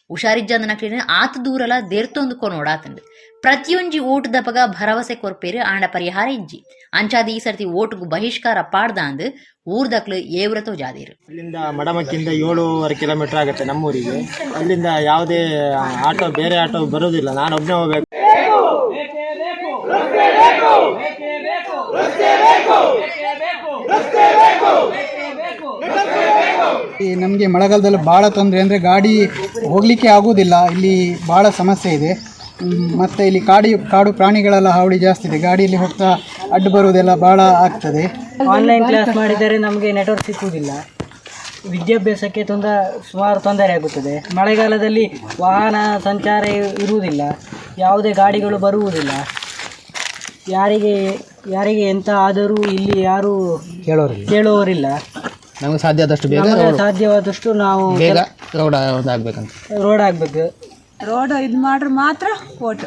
Speaker 1: ಹುಷಾರಿಜ್ಜಂದ ನಕ್ಲಿನ ಆತ ದೂರಲ ದೇರ್ತೊಂದು ಕೊನೋಡಾತಂಡು. ಪ್ರತಿಯೊಂಜಿ ಓಟು ದಪಗ ಭರವಸೆ ಕೊರ್ಪೇರು ಆಂಡ ಪರಿಹಾರ ಇಜ್ಜಿ. ಅಂಚಾದ ಈ ಸರ್ತಿ ಓಟುಗು ಬಹಿಷ್ಕಾರ ಪಾಡ್ದಾಂದು ಊರ್ದಕ್ಲು ಏವ್ರತೋ ಜಾದೇರು.
Speaker 7: ಅಲ್ಲಿಂದ ಮಡಮಕ್ಕಿಂದ 7.5 ಕಿಲೋಮೀಟರ್ ಆಗುತ್ತೆ ನಮ್ಮೂರಿಗೆ. ಅಲ್ಲಿಂದ ಯಾವುದೇ ಆಟೋ ಬೇರೆ ಆಟೋ ಬರೋದಿಲ್ಲ, ನಾನು ಒಬ್ಬನೇ ಹೋಗ್ಬೇಕು.
Speaker 8: ನಮಗೆ ಮಳೆಗಾಲದಲ್ಲಿ ಭಾಳ ತೊಂದರೆ ಅಂದರೆ ಗಾಡಿ ಹೋಗಲಿಕ್ಕೆ ಆಗುವುದಿಲ್ಲ, ಇಲ್ಲಿ ಭಾಳ ಸಮಸ್ಯೆ ಇದೆ. ಮತ್ತು ಇಲ್ಲಿ ಕಾಡು ಪ್ರಾಣಿಗಳೆಲ್ಲ ಹಾವಳಿ ಜಾಸ್ತಿ ಇದೆ, ಗಾಡಿಯಲ್ಲಿ ಹೋಗ್ತಾ ಅಡ್ಡು ಬರುವುದೆಲ್ಲ ಭಾಳ ಆಗ್ತದೆ.
Speaker 9: ಆನ್ಲೈನ್ ಕ್ಲಾಸ್ ಮಾಡಿದರೆ ನಮಗೆ ನೆಟ್ವರ್ಕ್ ಸಿಕ್ಕುವುದಿಲ್ಲ, ವಿದ್ಯಾಭ್ಯಾಸಕ್ಕೆ ಸುಮಾರು ತೊಂದರೆ ಆಗುತ್ತದೆ. ಮಳೆಗಾಲದಲ್ಲಿ ವಾಹನ ಸಂಚಾರ ಇರುವುದಿಲ್ಲ, ಯಾವುದೇ ಗಾಡಿಗಳು ಬರುವುದಿಲ್ಲ. ಯಾರಿಗೆ ಯಾರಿಗೆ ಎಂತ ಆದರೂ ಇಲ್ಲಿ ಯಾರೂ ಕೇಳುವವರಿಲ್ಲ.
Speaker 10: ನಮಗೆ ಸಾಧ್ಯ ಆದಷ್ಟು ಬೇಗ
Speaker 9: ಸಾಧ್ಯವಾದಷ್ಟು ನಾವು
Speaker 10: ಬೇಗ ರೋಡ್ ಆಗಬೇಕಂತ
Speaker 9: ರೋಡ್ ಆಗಬೇಕು.
Speaker 11: ರೋಡ್ ಇದು ಮಾಡ್ರೆ ಮಾತ್ರ ಓಟ್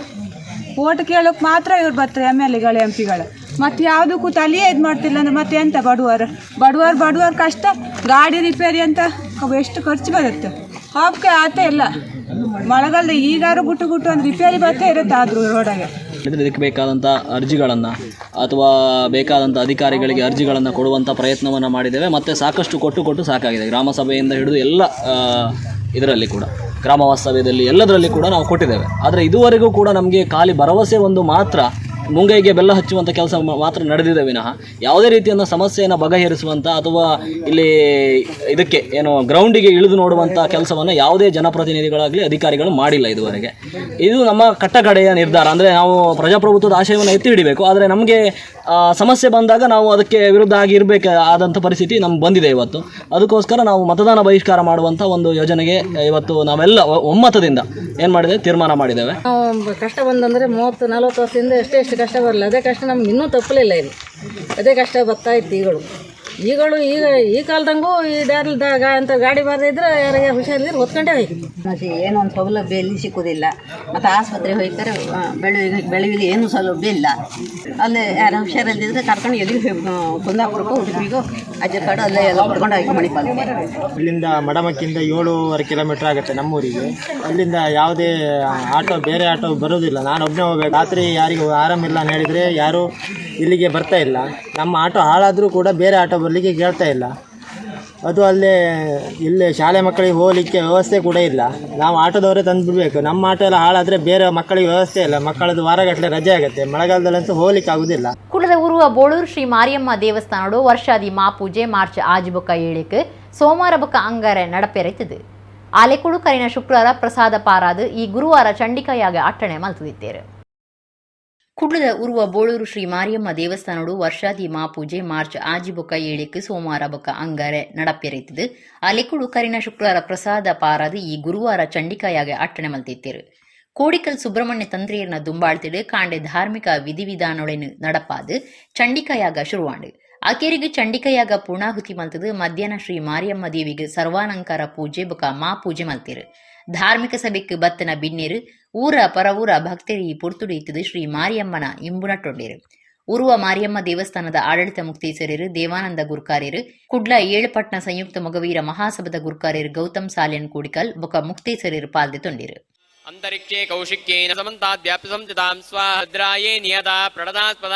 Speaker 11: ಓಟ್ ಕೇಳೋಕೆ ಮಾತ್ರ ಇವ್ರು ಬರ್ತಾರೆ, ಎಮ್ ಎಲ್ ಎಗಳು, ಎಂ ಪಿಗಳು. ಮತ್ತು ಯಾವುದಕ್ಕೂ ತಲೆಯೇ ಇದು ಮಾಡ್ತಿಲ್ಲ ಅಂದ್ರೆ ಮತ್ತೆ ಎಂತ ಬಡವರು ಬಡವರು ಬಡವರು ಕಷ್ಟ. ಗಾಡಿ ರಿಪೇರಿ ಅಂತ ಎಷ್ಟು ಖರ್ಚು ಬರುತ್ತೆ, ಹಾಪ್ಕೆ ಆತ ಇಲ್ಲ. ಮಳೆಗಾಲದ ಈಗಾರು ಗುಟ್ಟು ಗುಟ್ಟು ಅಂದ್ರೆ ರಿಪೇರಿ ಬರ್ತಾ ಇರುತ್ತೆ ಆದರೂ ರೋಡಾಗೆ.
Speaker 12: ಇದಕ್ಕೆ ಬೇಕಾದಂಥ ಅರ್ಜಿಗಳನ್ನು ಅಥವಾ ಬೇಕಾದಂಥ ಅಧಿಕಾರಿಗಳಿಗೆ ಅರ್ಜಿಗಳನ್ನು ಕೊಡುವಂಥ ಪ್ರಯತ್ನವನ್ನು ಮಾಡಿದ್ದೇವೆ. ಮತ್ತು ಸಾಕಷ್ಟು ಕೊಟ್ಟು ಕೊಟ್ಟು ಸಾಕಾಗಿದೆ. ಗ್ರಾಮ ಸಭೆಯಿಂದ ಹಿಡಿದು ಎಲ್ಲ ಇದರಲ್ಲಿ ಕೂಡ, ಗ್ರಾಮ ವಾಸ್ತವ್ಯದಲ್ಲಿ ಎಲ್ಲದರಲ್ಲಿ ಕೂಡ ನಾವು ಕೊಟ್ಟಿದ್ದೇವೆ. ಆದರೆ ಇದುವರೆಗೂ ಕೂಡ ನಮಗೆ ಖಾಲಿ ಭರವಸೆ ಒಂದು ಮಾತ್ರ, ಮುಂಗೈಗೆ ಬೆಲ್ಲ ಹಚ್ಚುವಂಥ ಕೆಲಸ ಮಾತ್ರ ನಡೆದಿದೆ ವಿನಃ ಯಾವುದೇ ರೀತಿಯ ಸಮಸ್ಯೆಯನ್ನು ಬಗೆಹರಿಸುವಂಥ ಅಥವಾ ಇಲ್ಲಿ ಇದಕ್ಕೆ ಏನು ಗ್ರೌಂಡಿಗೆ ಇಳಿದು ನೋಡುವಂಥ ಕೆಲಸವನ್ನು ಯಾವುದೇ ಜನಪ್ರತಿನಿಧಿಗಳಾಗಲಿ ಅಧಿಕಾರಿಗಳು ಮಾಡಿಲ್ಲ ಇದುವರೆಗೆ. ಇದು ನಮ್ಮ ಕಟ್ಟಕಡೆಯ ನಿರ್ಧಾರ. ಅಂದರೆ ನಾವು ಪ್ರಜಾಪ್ರಭುತ್ವದ ಆಶಯವನ್ನು ಎತ್ತಿ ಹಿಡಿಬೇಕು, ಆದರೆ ನಮಗೆ ಸಮಸ್ಯೆ ಬಂದಾಗ ನಾವು ಅದಕ್ಕೆ ವಿರುದ್ಧ ಆಗಿ ಇರಬೇಕು ಆದಂಥ ಪರಿಸ್ಥಿತಿ ನಮ್ಗೆ ಬಂದಿದೆ ಇವತ್ತು. ಅದಕ್ಕೋಸ್ಕರ ನಾವು ಮತದಾನ ಬಹಿಷ್ಕಾರ ಮಾಡುವಂಥ ಒಂದು ಯೋಜನೆಗೆ ಇವತ್ತು ನಾವೆಲ್ಲ ಒಮ್ಮತದಿಂದ ಏನು ಮಾಡಿದ್ದೇವೆ, ತೀರ್ಮಾನ ಮಾಡಿದ್ದೇವೆ.
Speaker 13: ಕಷ್ಟ ಬಂದಂದರೆ 30-40 ವರ್ಷದಿಂದ ಎಷ್ಟೇ ಎಷ್ಟು ಕಷ್ಟ ಬರಲ್ಲ, ಅದೇ ಕಷ್ಟ ನಮ್ಗೆ ಇನ್ನೂ ತಪ್ಪಲಿಲ್ಲ. ಇಲ್ಲಿ ಅದೇ ಕಷ್ಟ ಬರ್ತಾ ಇತ್ತು. ಈಗಳು ಈಗ ಈ ಕಾಲದಂಗೂ ಈ ದಾರಿಲ್ ಅಂತ ಗಾಡಿ ಬರದಿದ್ರೆ ಯಾರಿಗೆ ಹುಷಾರಿದ್ರೆ ಹೊತ್ಕೊಂಡೇ ಹೋಯ್ತು.
Speaker 14: ಮತ್ತು ಏನೋ ಒಂದು ಸೌಲಭ್ಯ ಇಲ್ಲಿ ಸಿಕ್ಕುವುದಿಲ್ಲ. ಮತ್ತು ಆಸ್ಪತ್ರೆ ಹೋಗ್ತಾರೆ, ಬೆಳವಿಗೆ ಏನೂ ಸೌಲಭ್ಯ ಇಲ್ಲ. ಅಲ್ಲೇ ಯಾರು ಹುಷಾರಿಲ್ಲದಿದ್ರೆ ಕರ್ಕೊಂಡು ಎಲ್ಲಿಗೆ ಕುಂದಾಪುರಕ್ಕೋ ಉಡುಪಿಗೋ ಅಜ್ಜಕಾಡು ಅಲ್ಲೇ ಎಲ್ಲ ಕರ್ಕೊಂಡು ಹೋಗಿ ಮಣಿಪಾಲಕ್ಕೆ.
Speaker 7: ಇಲ್ಲಿಂದ ಮಡಮಕ್ಕಿಂದ 7.5 ಕಿಲೋಮೀಟರ್ ಆಗುತ್ತೆ ನಮ್ಮೂರಿಗೆ. ಅಲ್ಲಿಂದ ಯಾವುದೇ ಆಟೋ ಬೇರೆ ಆಟೋ ಬರೋದಿಲ್ಲ, ನಾನು ಒಬ್ಬನೇ ಹೋಗ್ಬೇಕು. ರಾತ್ರಿ ಯಾರಿಗೂ ಆರಾಮಿಲ್ಲ ಅಂತ ಹೇಳಿದರೆ ಯಾರೂ ಇಲ್ಲಿಗೆ ಬರ್ತಾ ಇಲ್ಲ. ನಮ್ಮ ಆಟೋ ಹಾಳಾದರೂ ಕೂಡ ಬೇರೆ ಆಟೋ ಬರಲಿಕ್ಕೆ ಕೇಳ್ತಾ ಇಲ್ಲ. ಅದು ಅಲ್ಲೇ ಇಲ್ಲೇ ಶಾಲೆ ಮಕ್ಕಳಿಗೆ ಹೋಗಲಿಕ್ಕೆ ವ್ಯವಸ್ಥೆ ಕೂಡ ಇಲ್ಲ. ನಾವು ಆಟೋದವರೇ ತಂದು ಬಿಡಬೇಕು. ನಮ್ಮ ಆಟೋ ಎಲ್ಲ ಹಾಳಾದರೆ ಬೇರೆ ಮಕ್ಕಳಿಗೆ ವ್ಯವಸ್ಥೆ ಇಲ್ಲ, ಮಕ್ಕಳದ್ದು ವಾರಗಟ್ಟಲೆ ರಜೆ ಆಗುತ್ತೆ. ಮಳೆಗಾಲದಲ್ಲಂತೂ ಹೋಗಲಿಕ್ಕೆ ಆಗುವುದಿಲ್ಲ.
Speaker 1: ಕುಡದ ಊರುವ ಬೋಳೂರು ಶ್ರೀ ಮಾರಿಯಮ್ಮ ದೇವಸ್ಥಾನಡು ವರ್ಷಾದಿ ಮಾಪೂಜೆ ಮಾರ್ಚ್ ಆಜು ಬೊಕ್ಕ 7ಕ್ಕೆ ಸೋಮವಾರ ಬೊಕ್ಕ ಅಂಗಾರೆ ನಡಪೆರೈತದೆ. ಆಲೆಕುಡು ಕರಿನ ಶುಕ್ರವಾರ ಪ್ರಸಾದ ಪಾರಾದು ಈ ಗುರುವಾರ ಚಂಡಿಕಾಯಾಗ ಅಟ್ಟಣೆ ಮಲ್ತದಿತ್ತೇರು. ಕುಡ್ಲದ ಉರುವ ಬೋಳೂರು ಶ್ರೀ ಮಾರಿಯಮ್ಮ ದೇವಸ್ಥಾನಡು ವರ್ಷಾದಿ ಮಾಪೂಜೆ ಮಾರ್ಚ್ 6 ಬೊಕ್ಕ 7 ಸೋಮವಾರ ಬೊಕ್ಕ ಅಂಗಾರೆ ನಡಪೆರೈತದು. ಅಲೆಕುಡು ಕರಿನ ಶುಕ್ರವಾರ ಪ್ರಸಾದ ಪಾರಾದ ಈ ಗುರುವಾರ ಚಂಡಿಕಾಯಾಗ ಅಟ್ಟಣೆ ಮಲ್ತಿತ್ತೇರು. ಕೋಡಿಕಲ್ ಸುಬ್ರಹ್ಮಣ್ಯ ತಂತ್ರಿಯರ್ನ ದುಂಬಾಳ್ತಿಡು ಕಾಂಡೆ ಧಾರ್ಮಿಕ ವಿಧಿವಿಧಾನೊಳೆನು ನಡಪಾದು ಚಂಡಿಕಾಯಾಗ ಶುರುವಾಂಡು. ಆಕೇರಿಗೆ ಚಂಡಿಕಾಯಾಗ ಪೂರ್ಣಾಹುತಿ ಮಲ್ತದು ಮಧ್ಯಾಹ್ನ ಶ್ರೀ ಮಾರಿಯಮ್ಮ ದೇವಿಗೆ ಸರ್ವಾಲಂಕಾರ ಪೂಜೆ ಬೊಕ್ಕ ಮಾ ಪೂಜೆ ಮಲ್ತಿರು. ಧಾರ್ಮಿಕ ಸಭೆக்கு ಬತ್ತನ ಬಿನ್ನೇರು ಊರ ಪರವೂರ ಭಕ್ತರಿ ಪುರ್ತುಡು ಇತ್ತದು ಶ್ರೀ ಮಾರಿಯಮ್ಮನ ಇಂಬುನಟ್ಟೊಂಡೇರು. ಉರುವ ಮಾರಿಯಮ್ಮ ದೇವಸ್ಥಾನದ ಆಡಳಿತ ಮುಕ್ತೇಸರರು ದೇವಾನಂದ ಗುರ್ಕಾರ್ಯರು, ಕುಡ್ಲ ಏಳುಪಟ್ನ ಸಂಯುಕ್ತ ಮೊಗವೀರ ಮಹಾಸಭದ ಗುರ್ಕಾರ್ಯರು ಗೌತಮ್ ಸಾಲ್ಯನ್ ಕೂಡಿಕಲ್ ಬೊಕ ಮುಕ್ತೇಸರರು ಪಾಲ್ದೆ ತೊಂಡಿರು.
Speaker 5: ಅಂತರಿಕ್ಷೇ ಕೌಶಿಕ್ಯೇನ ಸಮಂತಾದ್ಯಾಪಿ ಸಂಚಿತಾಂ ಸ್ವಾದ್ರಾಯೇ ನಿಯತಾ ಪ್ರಣದಾಸ್ಪದ.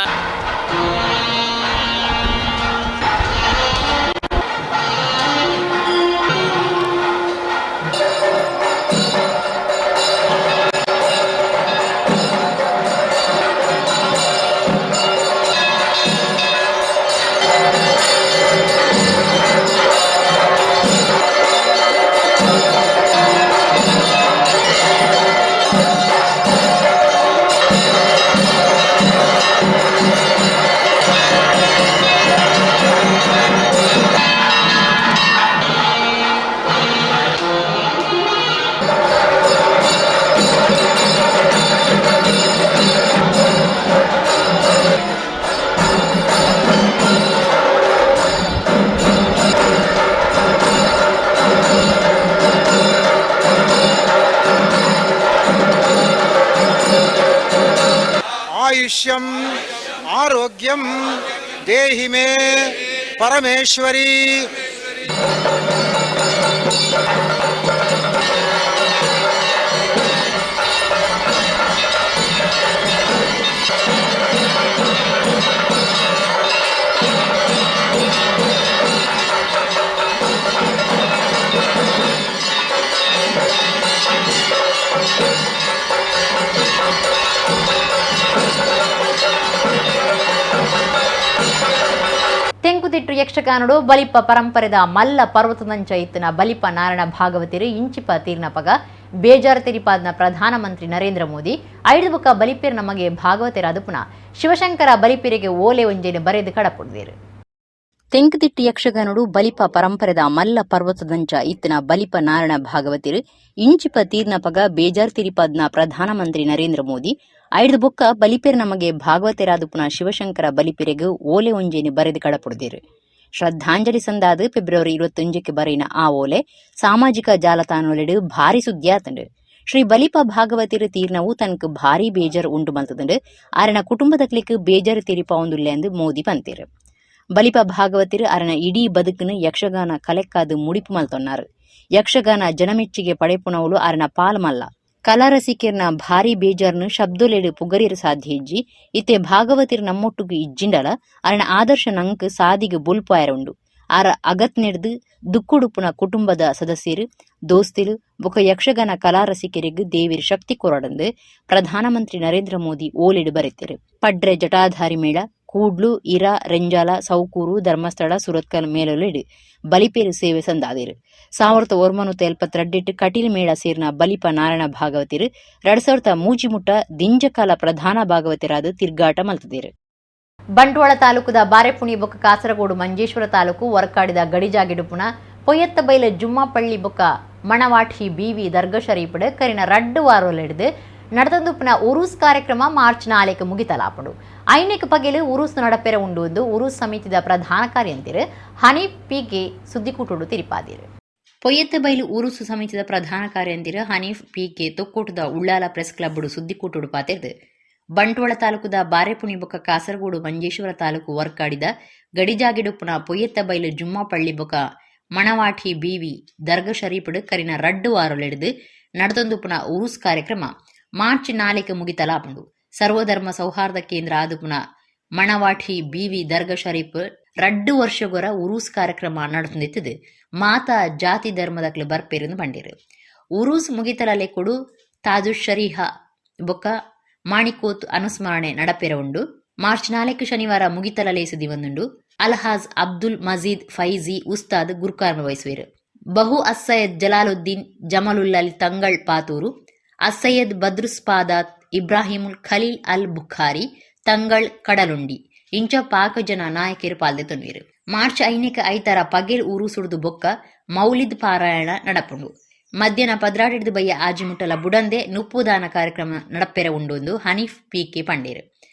Speaker 15: ಆಯುಷ್ಯಂ ಆರೋಗ್ಯಂ ದೇಹಿ ಮೇ ಪರಮೇಶ್ವರಿ.
Speaker 1: ತೆಂಕುತಿಟ್ಟು ಯಕ್ಷಗಾನಡು ಬಲಿಪ ಪರಂಪರೆದ ಮಲ್ಲ ಪರ್ವತದಂಚ ಇತ್ತಿನ ಬಲಿಪ ನಾರಾಯಣ ಭಾಗವತಿರು ಇಂಚಿಪ ತೀರ್ನಪಗ ಬೇಜಾರು ತೆರಿಪಾದ್ನ ಪ್ರಧಾನಮಂತ್ರಿ ನರೇಂದ್ರ ಮೋದಿ ಐದು ಬುಕ್ಕ ಬಲಿಪೇರ್ ನಮಗೆ ಭಾಗವತಿರಾದ ಪುನಃ ಶಿವಶಂಕರ ಬಲಿಪೇರಿಗೆ ಓಲೆ ಒಂಜೇನು ಬರೆದು ಕಡಪುಡಿದರು. ತೆಂಕುತಿಟ್ಟು ಯಕ್ಷಗಾನಡು ಬಲಿಪ ಪರಂಪರೆದ ಮಲ್ಲ ಪರ್ವತದಂಚ ಇತ್ತಿನ ಬಲಿಪ ನಾರಾಯಣ ಭಾಗವತಿರು ಇಂಚಿಪ ತೀರ್ನಪಗ ಬೇಜಾರು ತೆರಿಪಾದ್ನ ಪ್ರಧಾನಮಂತ್ರಿ ನರೇಂದ್ರ ಮೋದಿ ಐದು ಬೊಕ್ಕ ಬಲಿಪೇರ್ ನಮಗೆ ಭಾಗವತರಾದ ಪುನಃ ಶಿವಶಂಕರ ಬಲಿಪೆರೆಗ್ ಓಲೆ ಒಂಜೇನು ಬರೆದು ಕಡಪುಡ್ದಿರು. ಶ್ರದ್ಧಾಂಜಲಿ ಸಂದಾದ ಫೆಬ್ರವರಿ 21ಕ್ಕೆ ಬರೆಯಿನ ಆ ಓಲೆ ಸಾಮಾಜಿಕ ಜಾಲತಾಣೊಲೆಡು ಭಾರಿ ಸುದ್ದಿಯಾತಂಡು. ಶ್ರೀ ಬಲಿಪ ಭಾಗವತಿರು ತೀರ್ನವು ತನಕ್ ಭಾರಿ ಬೇಜಾರು ಉಂಟು ಮಲ್ತದಂಡು. ಆರನ ಕುಟುಂಬದ ಕ್ಲಿಕ್ ಬೇಜಾರು ತೀರಿಪ ಒಂದುಲ್ಲೆ ಮೋದಿ ಪಂತೇರು. ಬಲಿಪ ಭಾಗವತಿರು ಅರನ ಇಡೀ ಬದುಕನ್ನು ಯಕ್ಷಗಾನ ಕಲೆಕ್ಕಾದು ಮುಡಿಪು ಮಲ್ತೊನ್ನಾರು. ಯಕ್ಷಗಾನ ಜನಮೆಚ್ಚಿಗೆ ಪಡೆಪುನವಳು ಅರನ ಪಾಲ್ಮಲ್ಲ. ಕಲಾರಸಿಕೆರ್ನ ಭಾರಿ ಬೇಜಾರ್ನು ಶಬ್ದೊಲೆಡು ಪುಗರಿರ ಸಾಧ್ಯ ಇಜ್ಜಿ ಇತ್ತೆ ಭಾಗವತಿರ್ ನಮ್ಮೊಟ್ಟುಗು ಇಜ್ಜಿಂಡಲ ಅರನ ಆದರ್ಶ ನಂಕ್ ಸಾದಿಗೆ ಬೊಲ್ಪಾಯರ ಉಂಡು. ಆರ ಅಗತ್ನೆಡ್ದು ದುಕ್ಕುಡುಪುನ ಕುಟುಂಬದ ಸದಸ್ಯರು ದೋಸ್ತಿರು ಬೊಕ ಯಕ್ಷಗಾನ ಕಲಾರಸಿಕರಿಗೆ ದೇವಿರ್ ಶಕ್ತಿ ಕೊರಡಂದು ಪ್ರಧಾನಮಂತ್ರಿ ನರೇಂದ್ರ ಮೋದಿ ಓಲೆಡು ಬರೆತಿರು. ಪಡ್ರೆ ಜಟಾಧಾರಿ ಮೇಳ ಕೂಡ್ಲು ಇರಾ ರೆಂಜಾಲ ಸೌಕೂರು ಧರ್ಮಸ್ಥಳ ಸುರತ್ಕಲ್ ಮೇಲೊಲೆಡು ಬಲಿಪೇರು ಸೇವೆ ಸಂದಾದಿರು. 1972 ಕಟೀಲ್ ಮೇಳ ಸೇರಿನ ಬಲಿಪ ನಾರಾಯಣ ಭಾಗವತಿರು 2003 ಮುಟ್ಟ ದಿಂಜಕಾಲ ಪ್ರಧಾನ ಭಾಗವತಿರಾದ ತಿರ್ಗಾಟ ಮಲ್ತದಿರು. ಬಂಟ್ವಾಳ ತಾಲೂಕುದ ಬಾರೆಪುಣಿ ಬೊಕ್ಕ ಕಾಸರಗೋಡು ಮಂಜೇಶ್ವರ ತಾಲೂಕು ವರ್ಕಾಡಿದ ಗಡಿಜಾಗಿಡುಪುನ ಪೊಯ್ಯತ್ತಬೈಲ ಜುಮ್ಮಾಪಳ್ಳಿ ಬೊಕ್ಕ ಮಣವಾಠಿ ಬಿವಿ ದರ್ಗಾ ಶರೀಫ್ಡ್ ಕರಿನ ರಡ್ಡು ವಾರೊಲೆಡ್ದು ನಡೆದಂದುಪುನ ಉರೂಸ್ ಕಾರ್ಯಕ್ರಮ ಮಾರ್ಚ್ 4 ಮುಗಿತಲಾಪುಂಡು. ಐನೇಕ ಪಗೆಲು ಉರೂಸ್ ನಡಪೆರೆ ಉಂಡು ಎಂದು ಉರೂಸ್ ಸಮಿತಿದ ಪ್ರಧಾನ ಕಾರ್ಯಂತಿರು ಹನೀಫ್ ಪಿಗೆ ಸುದ್ದಿಕೂಟುಡು ತಿರಿಪಾದಿರು. ಪೊಯ್ಯತ್ತಬೈಲು ಉರೂಸು ಸಮಿತಿದ ಪ್ರಧಾನ ಕಾರ್ಯಂತಿರು ಹನೀಫ್ ಪಿಗೆ ತೊಕ್ಕೋಟದ ಉಳ್ಳಾಲ ಪ್ರೆಸ್ ಕ್ಲಬ್ಡು ಸುದ್ದಿಕೂಟುಡು ಪಾತಿರ್ದು. ಬಂಟ್ವಾಳ ತಾಲೂಕುದ ಬಾರೆಪುಣಿ ಬೊಕ್ಕ ಕಾಸರಗೋಡು ಮಂಜೇಶ್ವರ ತಾಲೂಕು ವರ್ಕಾಡಿದ ಗಡಿಜಾಗಿಡುಪುನ ಪೊಯ್ಯತ್ತಬೈಲು ಜುಮ್ಮಾಪಳ್ಳಿ ಬೊಕ್ಕ ಮಣವಾಠಿ ಬಿವಿ ದರ್ಗಾ ಶರೀಫ್ಡ್ ಕರಿನ ರಡ್ಡು ವಾರೊಲೆಡ್ದು ನಡೆದೊಂದುಪುನ ಉರೂಸ್ ಕಾರ್ಯಕ್ರಮ ಮಾರ್ಚ್ 4 ಮುಗಿತಲಾಪುಂಡು. ಸರ್ವಧರ್ಮ ಸೌಹಾರ್ದ ಕೇಂದ್ರ ಆದುಪುನ ಮಣವಾಠಿ ಬಿವಿ ದರ್ಗಾ ಶರೀಫ್ ರಡ್ಡು ವರ್ಷಗೊರ ಉರೂಸ್ ಕಾರ್ಯಕ್ರಮ ನಡೆಸುತ್ತಿದ್ದು ಮಾತಾ ಜಾತಿ ಧರ್ಮದಕ್ಲು ಬರ್ಪೇರೆಂದು ಬಂಡಿರು. ಉರೂಸ್ ಮುಗಿತಲಲೆ ಕೊಡು ತಾಜು ಶರೀಹಾ ಬೊಕ್ಕ ಮಾಣಿಕೋತ್ ಅನುಸ್ಮರಣೆ ನಡಪೆರ ಉಂಡು. ಮಾರ್ಚ್ 4 ಶನಿವಾರ ಮುಗಿತಲಲೆ ಸುದ್ದಿ ಬಂದುಂಡು. ಅಲ್ಹಾಜ್ ಅಬ್ದುಲ್ ಮಜೀದ್ ಫೈಜಿ ಉಸ್ತಾದ್ ಗುರ್ಕಾರ್ಮ ವಹಿಸುವರು. ಬಹು ಅಸ್ಸೈಯದ್ Jalaluddin ಜಮಲುಲ್ಲಲ್ Thangal Pathuru, ಅಸ್ಸೈಯದ್ ಬದ್ರುಸ್ಪಾದಾತ್ Ibrahimul Khalil Al Bukhari Thangal Kadalundi ಇಂಚ ಪಾಕ ಜನ ನಾಯಕರು ಪಾಲ್ದೆತೊನ್ವೆರು. ಮಾರ್ಚ್ 5ಕ್ಕೆ ಐತಾರ ಪಗೆಲ್ ಉರುಸುಡ್ದು ಬೊಕ್ಕ ಮೌಲಿದ್ ಪಾರಾಯಣ ನಡಪುಂಡು. ಮಧ್ಯಾಹ್ನ 12 ಬಯ್ಯ ಆಜಿಮುಟ್ಟಲ ಬುಡಂದೆ ನುಪ್ಪುದಾನ ಕಾರ್ಯಕ್ರಮ ನಡಪೆರೆ ಉಂಡು ಹನೀಫ್ ಪಿಕೆ ಪಂಡೇರು.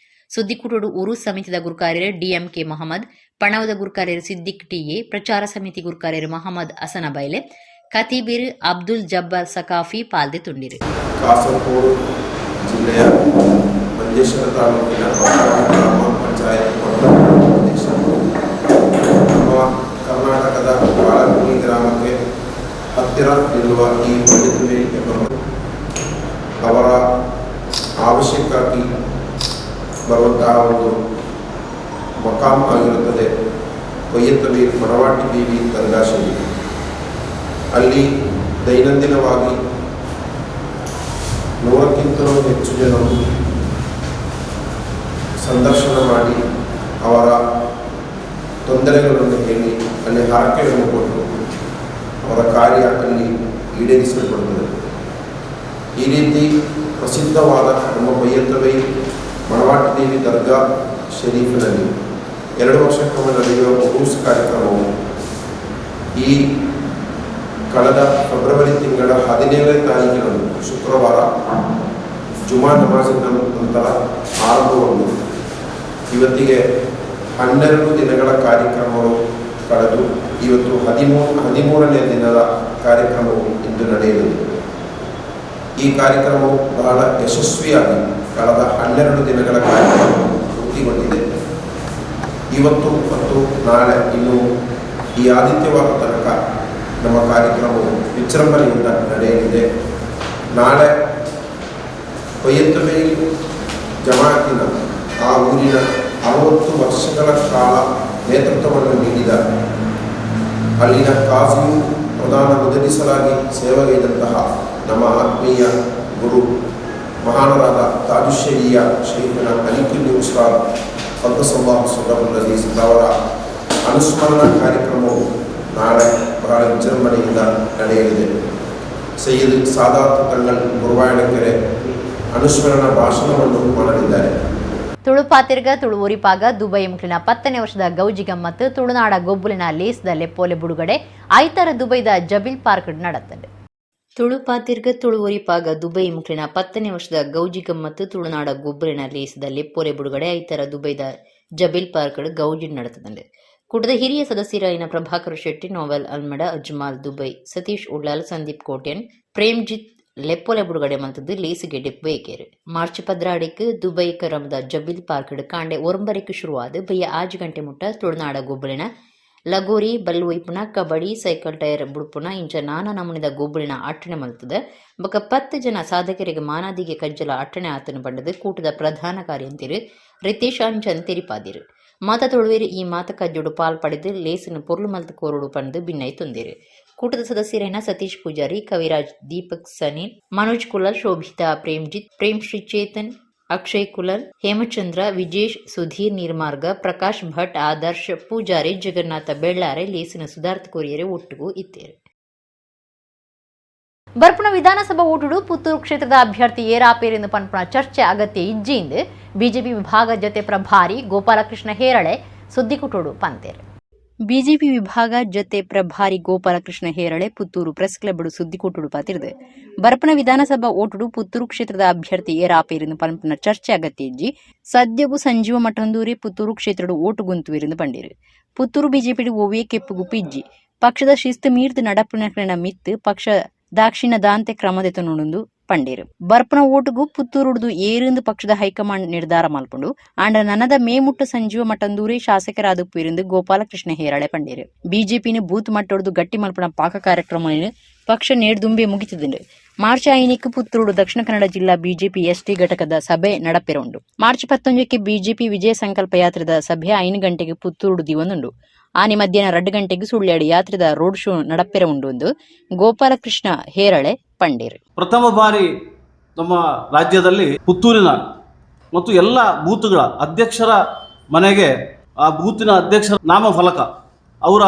Speaker 1: ಸುದ್ದಿಕೂಟೋಡು ಉರುಸ್ ಸಮಿತಿದ ಗುರುಕಾರ್ಯರು ಡಿಎಂಕೆ ಮೊಹಮ್ಮದ್, ಪಣವದ ಗುರುಕಾರ್ಯರು ಸಿದ್ದಿಕ್ ಟಿಎ, ಪ್ರಚಾರ ಸಮಿತಿ ಗುರುಕಾರ್ಯರು ಮೊಹಮ್ಮದ್ ಅಸನಬೈಲೆ, ಖತೀಬಿರ್ ಅಬ್ದುಲ್ ಜಬ್ಬಾರ್ ಸಕಾಫಿ ಪಾಲ್ದೆ ತುಂಡಿರು.
Speaker 16: ಕಾಸರಗೋಡು ಜಿಲ್ಲೆಯ ಮಂಜೇಶ್ವರ ತಾಲೂಕಿನ ಗ್ರಾಮ ಪಂಚಾಯತ್ ಪ್ರದೇಶ ನಮ್ಮ ಕರ್ನಾಟಕದ ಬಾಳಕುಣಿ ಗ್ರಾಮಕ್ಕೆ ಹತ್ತಿರ ನಿಲ್ಲುವ ಈ ಪಂಡಿತುವೆ ಅವರ ಅವಶ್ಯಕ್ಕಾಗಿ ಬರುವಂತಹ ಒಂದು ಮಕಾಮ್ ಆಗಿರುತ್ತದೆ ಪೊಯ್ಯತ್ತವಿ ಮಡವಾಟಿ ಬೀವಿ ದರ್ಗಾ ಶರೀಫ್. ಅಲ್ಲಿ ದೈನಂದಿನವಾಗಿ 100ಕ್ಕಿಂತಲೂ ಹೆಚ್ಚು ಜನರು ಸಂದರ್ಶನ ಮಾಡಿ ಅವರ ತೊಂದರೆಗಳನ್ನು ಹೇಳಿ ಅಲ್ಲಿ ಹರಕೆಯನ್ನು ಕೊಟ್ಟು ಅವರ ಕಾರ್ಯ ಅಲ್ಲಿ ಈಡೇರಿಸಲ್ಪಡುತ್ತದೆ. ಈ ರೀತಿ ಪ್ರಸಿದ್ಧವಾದ ನಮ್ಮ ಪೊಯ್ಯತ್ತವೈ ಮಡವಾಟಿ ದೇವಿ ದರ್ಗಾ ಶರೀಫಿನಲ್ಲಿ 2 ವರ್ಷಕ್ಕೊಮ್ಮೆ ನಡೆಯುವ ಉರೂಸ್ ಕಾರ್ಯಕ್ರಮವು ಈ ಕಳೆದ ಫೆಬ್ರವರಿ ತಿಂಗಳ 17ನೇ ತಾರೀಕಿನಂದು ಶುಕ್ರವಾರ ಜುಮಾ ನಮಾಜಿನ ನಂತರ ಆರಂಭಗೊಂಡಿದೆ. ಇವತ್ತಿಗೆ 12 ದಿನಗಳ ಕಾರ್ಯಕ್ರಮಗಳು ಕಳೆದು ಇವತ್ತು 13ನೇ ದಿನದ ಕಾರ್ಯಕ್ರಮವು ಇಂದು ನಡೆಯಲಿದೆ. ಈ ಕಾರ್ಯಕ್ರಮವು ಬಹಳ ಯಶಸ್ವಿಯಾಗಿ ಕಳೆದ 12 ದಿನಗಳ ಕಾರ್ಯಕ್ರಮವು ಪೂರ್ತಿಗೊಂಡಿದೆ. ಇವತ್ತು ಮತ್ತು ನಾಳೆ ಇನ್ನು ಈ ಆದಿತ್ಯವಾರ ತನಕ ನಮ್ಮ ಕಾರ್ಯಕ್ರಮವು ವಿಜೃಂಭಣೆಯಿಂದ ನಡೆಯಲಿದೆ. ನಾಳೆ ಪೊಯ್ಯತ್ತವೈ ಜಮಾತಿನ ಆ ಊರಿನ 60 ವರ್ಷಗಳ ಕಾಲ ನೇತೃತ್ವವನ್ನು ನೀಡಿದ ಅಲ್ಲಿನ ಕಾಜಿಯು ಪ್ರಧಾನ ಮುದರಿಸಲಾಗಿ ಸೇವೆಗೈದಂತಹ ನಮ್ಮ ಆತ್ಮೀಯ ಗುರು ಮಹಾನರಾದ ತಾಜುಶರಿಯ ಶೇಖನ ಅಲಿಕುಲ್ಲಿ ಉಸ್ತಾದ್ ಕದ್ದಸಲ್ಲಾಹು ಸಲ್ಲಹುಲ್ ಅಜೀಜ್ ಅವರ ಅನುಸ್ಮರಣಾ ಕಾರ್ಯಕ್ರಮವು ನಾಳೆ ಬಹಳ ವಿಜೃಂಭಣೆಯಿಂದ ನಡೆಯಲಿದೆ. ಸೈಯದ್ ಸಾದಾತ್ ತಂಗಲ್ ಗುರುವಾಯಣಕೆರೆ ಅನುಸ್ಮರಣಾ ಭಾಷಣವನ್ನು ಮಾಡಲಿದ್ದಾರೆ.
Speaker 1: ತುಳುಪಾತಿರ್ಗ ತುಳು ಒರಿಪಾಗ ದುಬೈ ಮುಕ್ಲಿನ 10ನೇ ವರ್ಷದ ಗೌಜಿ ಗಮ್ಮತ್ತು ತುಳುನಾಡ ಗೊಬ್ಬುಲಿನ ಲೇಸ್ದ ಲೆಪ್ಪೋಲೆ ಬುಡುಗಡೆ ಐತಾರ ದುಬೈದ ಜಬಿಲ್ ಪಾರ್ಕ್ ನಡತ್ತಂಡೆ. ತುಳುಪಾತಿರ್ಗ ತುಳು ಒರಿಪಾಗ ದುಬೈ ಮುಕ್ಲಿನ 10ನೇ ವರ್ಷದ ಗೌಜಿ ಗಮ್ಮತ್ತು ತುಳುನಾಡ ಗೊಬ್ಬುಲಿನ ಲೇಸ್ದ ಲೆಪ್ಪೋಲೆ ಬುಡುಗಡೆ ಐತಾರ ದುಬೈದ ಜಬಿಲ್ ಪಾರ್ಕ್ ಗೌಜಿ ನಡತ್ತಂಡೆ. ಕೂಟದ ಹಿರಿಯ ಸದಸ್ಯರಾಯಿನ ಪ್ರಭಾಕರ್ ಶೆಟ್ಟಿ, ನೋವೆಲ್ ಅಲ್ಮಡ, ಅಜ್ಮಾಲ್ ದುಬೈ, ಸತೀಶ್ ಉಳ್ಳಾಲ್, ಸಂದೀಪ್ ಕೋಟ್ಯನ್, ಪ್ರೇಮ್ಜಿತ್ ಲೆಪ್ಪೋಲೆ ಬುಡುಗಡೆ ಮಂತದ್ದು ಲೇಸುಗೆ ಡೆಪ್ಪು ಮಾರ್ಚ್ 14ಕ್ಕೆ ದುಬೈ ಕರಮದ ಜಬಿಲ್ ಪಾರ್ಕ್ ಕಾಂಡೆ 9ಕ್ಕೆ ಶುರುವಾದ ಬಯ್ಯ 5 ಗಂಟೆ ಮುಟ್ಟ ತುಳುನಾಡ ಗೊಬ್ಬಲಿನ ಲಗೋರಿ, ಬಲ್ಲು ಒಯ್ಪುನ, ಕಬಡ್ಡಿ, ಸೈಕಲ್ ಟೈರ್ ಬುಡ್ಪುನ ಇಂಚ ನಾನಾ ನಮೂನಿದ ಗೊಬ್ಬಲಿನ ಅಟ್ಟಣೆ ಮಲ್ತದ. ಬೊಕ 10 ಜನ ಸಾಧಕರಿಗೆ ಮಾನಾದಿಗೆ ಕಜ್ಜಲ ಅಟ್ಟಣೆ ಆತನು ಬಂಡದು ಕೂಟದ ಪ್ರಧಾನ ಕಾರ್ಯಂತಿರು ರಿತೇಶ್ ಅಂಚನ್ ತೆರಿಪಾದಿರು. ಮಾತ ತೊಳುವೇರು ಈ ಮಾತ ಕಜ್ಜೋಡು ಪಾಲ್ ಪಡೆದು ಲೇಸಿನ ಪೊರ್ಲು ಮಲ್ತು ಕೋರೋಡು ಪಂದು ಬಿನ್ನೈ ತೊಂದಿರು. ಕೂಟದ ಸದಸ್ಯರೇನ ಸತೀಶ್ ಪೂಜಾರಿ, ಕವಿರಾಜ್, ದೀಪಕ್ ಸನೀಲ್, ಮನೋಜ್ ಕುಲಾಲ್, ಶೋಭಿತಾ ಪ್ರೇಮ್ಜಿತ್, ಪ್ರೇಮ್ ಶ್ರೀ ಚೇತನ್, ಅಕ್ಷಯ್ ಕುಲಲ್, ಹೇಮಚಂದ್ರ, ವಿಜೇಶ್, ಸುಧೀರ್ ನೀರ್ಮಾರ್ಗ, ಪ್ರಕಾಶ್ ಭಟ್, ಆದರ್ಶ್ ಪೂಜಾರಿ, ಜಗನ್ನಾಥ ಬೆಳ್ಳಾರೆ ಲೇಸಿನ ಸುಧಾರ್ಥ ಕೊರಿಯರೆ ಒಟ್ಟುಗೂ ಇತ್ತೇರು. ಬರ್ಪುಣ ವಿಧಾನಸಭಾ ಓಟುಡು ಪುತ್ತೂರು ಕ್ಷೇತ್ರದ ಅಭ್ಯರ್ಥಿ ಏರಾಪೇರೆಂದು ಪನ್ಪುಣ ಚರ್ಚೆ ಅಗತ್ಯ ಇಜ್ಜಿಂದು ಬಿಜೆಪಿ ವಿಭಾಗ ಜೊತೆ ಪ್ರಭಾರಿ ಗೋಪಾಲಕೃಷ್ಣ ಹೇರಳೆ ಸುದ್ದಿಕುಟೋಡು ಪಂತೇರು. ಬಿಜೆಪಿ ವಿಭಾಗ ಜೊತೆ ಪ್ರಭಾರಿ ಗೋಪಾಲಕೃಷ್ಣ ಹೇರಳೆ ಪುತ್ತೂರು ಪ್ರೆಸ್ ಕ್ಲಬ್ ಸುದ್ದಿಕೂಟುಡು ಪಾತಿರಿದೆ. ಬರಪನ ವಿಧಾನಸಭಾ ಓಟುಡು ಪುತ್ತೂರು ಕ್ಷೇತ್ರದ ಅಭ್ಯರ್ಥಿ ಏರಾಪೇರೆಂದು ಪನ್ಪುನ ಚರ್ಚೆ ಅಗತ್ಯ ಇಜ್ಜಿ. ಸದ್ಯಗೂ ಸಂಜೀವ ಮಠಂದೂರಿ ಪುತ್ತೂರು ಕ್ಷೇತ್ರದ ಓಟು ಗುಂತುವಿರೆಂದು ಪಂಡಿರು. ಪುತ್ತೂರು ಬಿಜೆಪಿ ಓವೇ ಕೆಪ್ಪುಗು ಪಿಜ್ಜಿ ಪಕ್ಷದ ಶಿಸ್ತು ಮೀರ್ದು ನಡಪುನ ಮಿತ್ತು ಪಕ್ಷ ದಾಕ್ಷಿಣ ದಾಂತೆ ಕ್ರಮದೆತ ನೋಡೊಂದು ಪಂಡೇರು. ಬರ್ಪನ ಓಟುಗು ಪುತ್ತೂರುಡ್ದು ಏರಿಂದು ಪಕ್ಷದ ಹೈಕಮಾಂಡ್ ನಿರ್ಧಾರ ಮಲ್ಪುಂಡು. ಆಂಡ ನನದ ಮೇಮುಟ್ಟ ಸಂಜೀವ ಮಠಂದೂರೇ ಶಾಸಕರಾದ ಪೀರಿಂದು ಗೋಪಾಲಕೃಷ್ಣ ಹೇರಳೆ ಪಂಡೇರು. ಬಿಜೆಪಿನ ಬೂತ್ ಮಟ್ಟೊಡ್ದು ಗಟ್ಟಿ ಮಲ್ಪುನ ಪಾಕ ಕಾರ್ಯಕ್ರಮ ಪಕ್ಷ ನೇಡ್ದುಂಬೆ ಮುಗಿತಿದ್ದುಂಡು. ಮಾರ್ಚ್ 5ಕ್ಕೆ ಪುತ್ತೂರು ದಕ್ಷಿಣ ಕನ್ನಡ ಜಿಲ್ಲಾ ಬಿಜೆಪಿ ಎಸ್ಟಿ ಘಟಕದ ಸಭೆ ನಡಪೆರುಂಡು. ಮಾರ್ಚ್ 19ಕ್ಕೆ ಬಿಜೆಪಿ ವಿಜಯ ಸಂಕಲ್ಪ ಯಾತ್ರೆದ ಸಭೆ 5 ಗಂಟೆಗೆ ಪುತ್ತೂರು ದಿವೊಂದುಂಡು. ಆನಿ ಮಧ್ಯಾಹ್ನ 2 ಗಂಟೆಗೆ ಸುಳ್ಯಾಡಿ ಯಾತ್ರೆದ ರೋಡ್ ಶೋ ನಡಪೆರ ಉಂಡು ಎಂದು ಗೋಪಾಲಕೃಷ್ಣ ಹೇರಳೆ ಪಂಡೇರು.
Speaker 17: ಪ್ರಥಮ ಬಾರಿ ನಮ್ಮ ರಾಜ್ಯದಲ್ಲಿ ಪುತ್ತೂರಿನ ಮತ್ತು ಎಲ್ಲ ಬೂತ್ಗಳ ಅಧ್ಯಕ್ಷರ ಮನೆಗೆ ಆ ಬೂತಿನ ಅಧ್ಯಕ್ಷರ ನಾಮಫಲಕ ಅವರ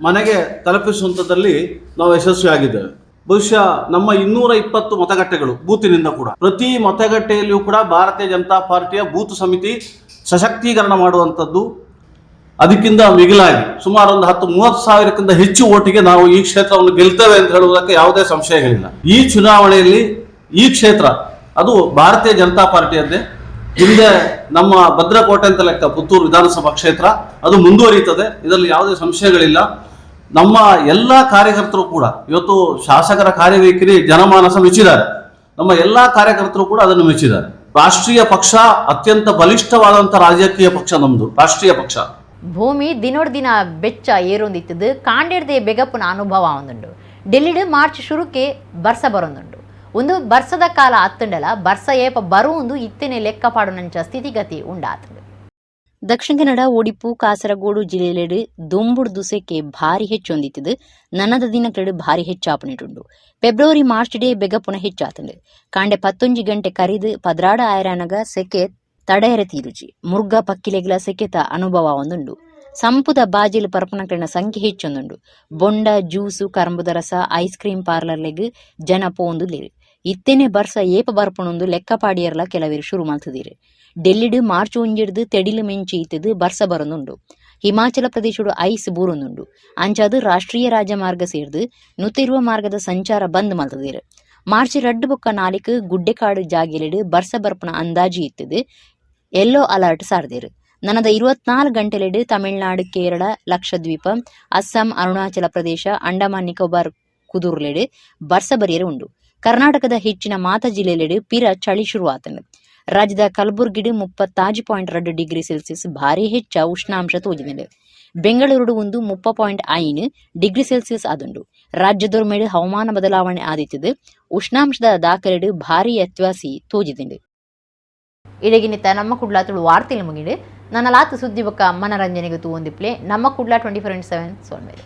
Speaker 17: ಮನೆಗೆ ತಲುಪಿಸುವಂಥದ್ದಲ್ಲಿ ನಾವು ಯಶಸ್ವಿಯಾಗಿದ್ದೇವೆ. ಬಹುಶಃ ನಮ್ಮ 220 ಮತಗಟ್ಟೆಗಳು ಬೂತಿನಿಂದ ಕೂಡ ಪ್ರತಿ ಮತಗಟ್ಟೆಯಲ್ಲಿಯೂ ಕೂಡ ಭಾರತೀಯ ಜನತಾ ಪಾರ್ಟಿಯ ಬೂತ್ ಸಮಿತಿ ಸಶಕ್ತೀಕರಣ ಮಾಡುವಂಥದ್ದು. ಅದಕ್ಕಿಂತ ಮಿಗಿಲಾಗಿ ಸುಮಾರು ಒಂದು 10-30 ಸಾವಿರಕ್ಕಿಂತ ಹೆಚ್ಚು ಓಟಿಗೆ ನಾವು ಈ ಕ್ಷೇತ್ರವನ್ನು ಗೆಲ್ತೇವೆ ಅಂತ ಹೇಳುವುದಕ್ಕೆ ಯಾವುದೇ ಸಂಶಯಗಳಿಲ್ಲ. ಈ ಚುನಾವಣೆಯಲ್ಲಿ ಈ ಕ್ಷೇತ್ರ ಅದು ಭಾರತೀಯ ಜನತಾ ಪಾರ್ಟಿಯದ್ದೇ. ಹಿಂದೆ ನಮ್ಮ ಭದ್ರಕೋಟೆ ಅಂತ ಲೆಕ್ಕ ಪುತ್ತೂರು ವಿಧಾನಸಭಾ ಕ್ಷೇತ್ರ ಅದು ಮುಂದುವರಿಯುತ್ತದೆ, ಇದರಲ್ಲಿ ಯಾವುದೇ ಸಂಶಯಗಳಿಲ್ಲ. ನಮ್ಮ ಎಲ್ಲ ಕಾರ್ಯಕರ್ತರು ಕೂಡ ಇವತ್ತು ಶಾಸಕರ ಕಾರ್ಯವೈಖರಿ ಜನಮಾನಸ ಮೆಚ್ಚಿದ್ದಾರೆ, ನಮ್ಮ ಎಲ್ಲ ಕಾರ್ಯಕರ್ತರು ಕೂಡ ಅದನ್ನು ಮೆಚ್ಚಿದ್ದಾರೆ. ರಾಷ್ಟ್ರೀಯ ಪಕ್ಷ ಅತ್ಯಂತ ಬಲಿಷ್ಠವಾದಂಥ ರಾಜಕೀಯ ಪಕ್ಷ ನಮ್ಮದು ರಾಷ್ಟ್ರೀಯ ಪಕ್ಷ.
Speaker 1: ಭೂಮಿ ದಿನೋಡ್ ದಿನ ಬೆಚ್ಚ ಏರೊಂದಿತ್ತದು ಕಾಂಡೇರ್ದೆ ಬೆಗಪ್ಪುನ ಅನುಭವ ಒಂದುಂಡು. ಡೆಲ್ಲಿಡ್ ಮಾರ್ಚ್ ಶುರುಕ್ಕೆ ಬರ್ಸ ಬರೊಂದುಂಡು. ಒಂದು ಬರ್ಸದ ಕಾಲ ಅತ್ತಂಡಲ ಬರ್ಸ ಏಪ ಬರುವುದು ಇತ್ತನೆ ಲೆಕ್ಕ ಪಾಡುನಂಚ ಸ್ಥಿತಿಗತಿ ಉಂಡಾತಂಡು. ದಕ್ಷಿಣ ಕನ್ನಡ, ಒಡಿಪು, ಕಾಸರಗೋಡು ಜಿಲ್ಲೆಲೆಡ್ ದೊಂಬುಡು ದುಸೆಕೆ ಭಾರಿ ಹೆಚ್ಚೊಂದಿತ್ತದು ನನದ ದಿನಕ್ಲೆಡ್ ಭಾರಿ ಹೆಚ್ಚಾಪುನಿಟುಂಡು. ಫೆಬ್ರವರಿ ಮಾರ್ಚ್ ಡೇ ಬೆಗಪುನ ಹೆಚ್ಚಾತಂಡು. ಕಾಂಡೆ 11 ಗಂಟೆ ಕರಿದು 12 ಆಯರಾನಗ ಸೆಕೆ ತಡೆಯರೆ ತೀರುಜಿ. ಮುರ್ಗ ಪಕ್ಕಿಲೆಗ್ಲ ಸೆಕೆತ ಅನುಭವ ಒಂದುಂಡು. ಸಂಪುದ ಬಾಜಿಲು ಪರಪುನಕ್ಲೆನ ಸಂಖ್ಯೆ ಹೆಚ್ಚೊಂದುಂಡು. ಬೊಂಡ, ಜ್ಯೂಸು, ಕರಂಬುದ ರಸ, ಐಸ್ ಕ್ರೀಮ್ ಪಾರ್ಲರ್ಲೆಗ್ ಜನ ಪೋಂದುಲ್ಲೆರ್. ಇತ್ತೆನೆ ಬರ್ಸ ಏಪ ಬರ್ಪುನೊಂದು ಲೆಕ್ಕ ಪಾಡಿಯರ್ಲ ಕೆಲವೆರ್ ಶುರು ಮಲ್ತುದೆರ್. ಡೆಲ್ಲಿಡ್ ಮಾರ್ಚ್ ಒಂಜಿಡ್ದ್ ತೆಡಿಲು ಮೆಂಚಿ ಇತ್ತದು ಬರ್ಸ ಬರೊಂದುಂಡು. ಹಿಮಾಚಲ ಪ್ರದೇಶಡು ಐಸ್ ಬೂರೊಂದುಂಡು. ಅಂಚಾದ್ ರಾಷ್ಟ್ರೀಯ ರಾಜಮಾರ್ಗ ಸೇರ್ದ್ 120 ಮಾರ್ಗದ ಸಂಚಾರ ಬಂದ್ ಮಲ್ತುದೆರ್. ಮಾರ್ಚ್ 2 ಬೊಕ್ಕ 4 ಗುಡ್ಡೆಕಾಡು ಜಾಗೆಲೆಡ್ ಬರ್ಸ ಬರ್ಪುನ ಅಂದಾಜಿ ಇತ್ತದು ಯೆಲ್ಲೋ ಅಲರ್ಟ್ ಸಾರ್ದೆರ್. ನನದ 24 ಗಂಟೆಲೆಡ್ ತಮಿಳುನಾಡು, ಕೇರಳ, ಲಕ್ಷದ್ವೀಪ, ಅಸ್ಸಾಂ, ಅರುಣಾಚಲ ಪ್ರದೇಶ, ಅಂಡಮಾನ್ ನಿಕೋಬಾರ್ ಕುದುರ್ಲೆಡ್ ಬರ್ಸ ಬರಿಯರೆ ಉಂಡು. ಕರ್ನಾಟಕದ ಹೆಚ್ಚಿನ ಮಾತ ಜಿಲ್ಲೆಲೆಡ್ ಪಿರ ಚಳಿ ಶುರುವಾತಂಡ್. ರಾಜ್ಯದ ಕಲಬುರ್ಗಿಡ್ 36.2 ಡಿಗ್ರಿ ಸೆಲ್ಸಿಯಸ್ ಭಾರಿ ಹೆಚ್ಚ ಉಷ್ಣಾಂಶ ತೋಜಿದೆ. ಬೆಂಗಳೂರುಡು ಒಂದು 30.5 ಡಿಗ್ರಿ ಸೆಲ್ಸಿಯಸ್ ಆದುಂಡು. ರಾಜ್ಯದೊರ್ಮೆಡ್ ಹವಾಮಾನ ಬದಲಾವಣೆ ಆದಿತ್ತದು ಉಷ್ಣಾಂಶದ ದಾಖಲೆಡ್ ಭಾರಿ ವ್ಯತ್ಯಾಸಿ ತೋಜಿದಿಂಡು. ಇಡಗಿನಿತ ನಮ್ಮ ಕುಡ್ಲ ತುಳು ವಾರ್ತೆಲು ಮುಗಿಡು. ನನ್ನ ಲಾತು ಸುದ್ದಿ ಬೊಕ್ಕ ಮನರಂಜನೆಗೆ ತೂವೊಂದಿಪ್ಲೆ ನಮ್ಮ ಕುಡ್ಲ 24x7 ಸೋನ್ಮೇಲೆ.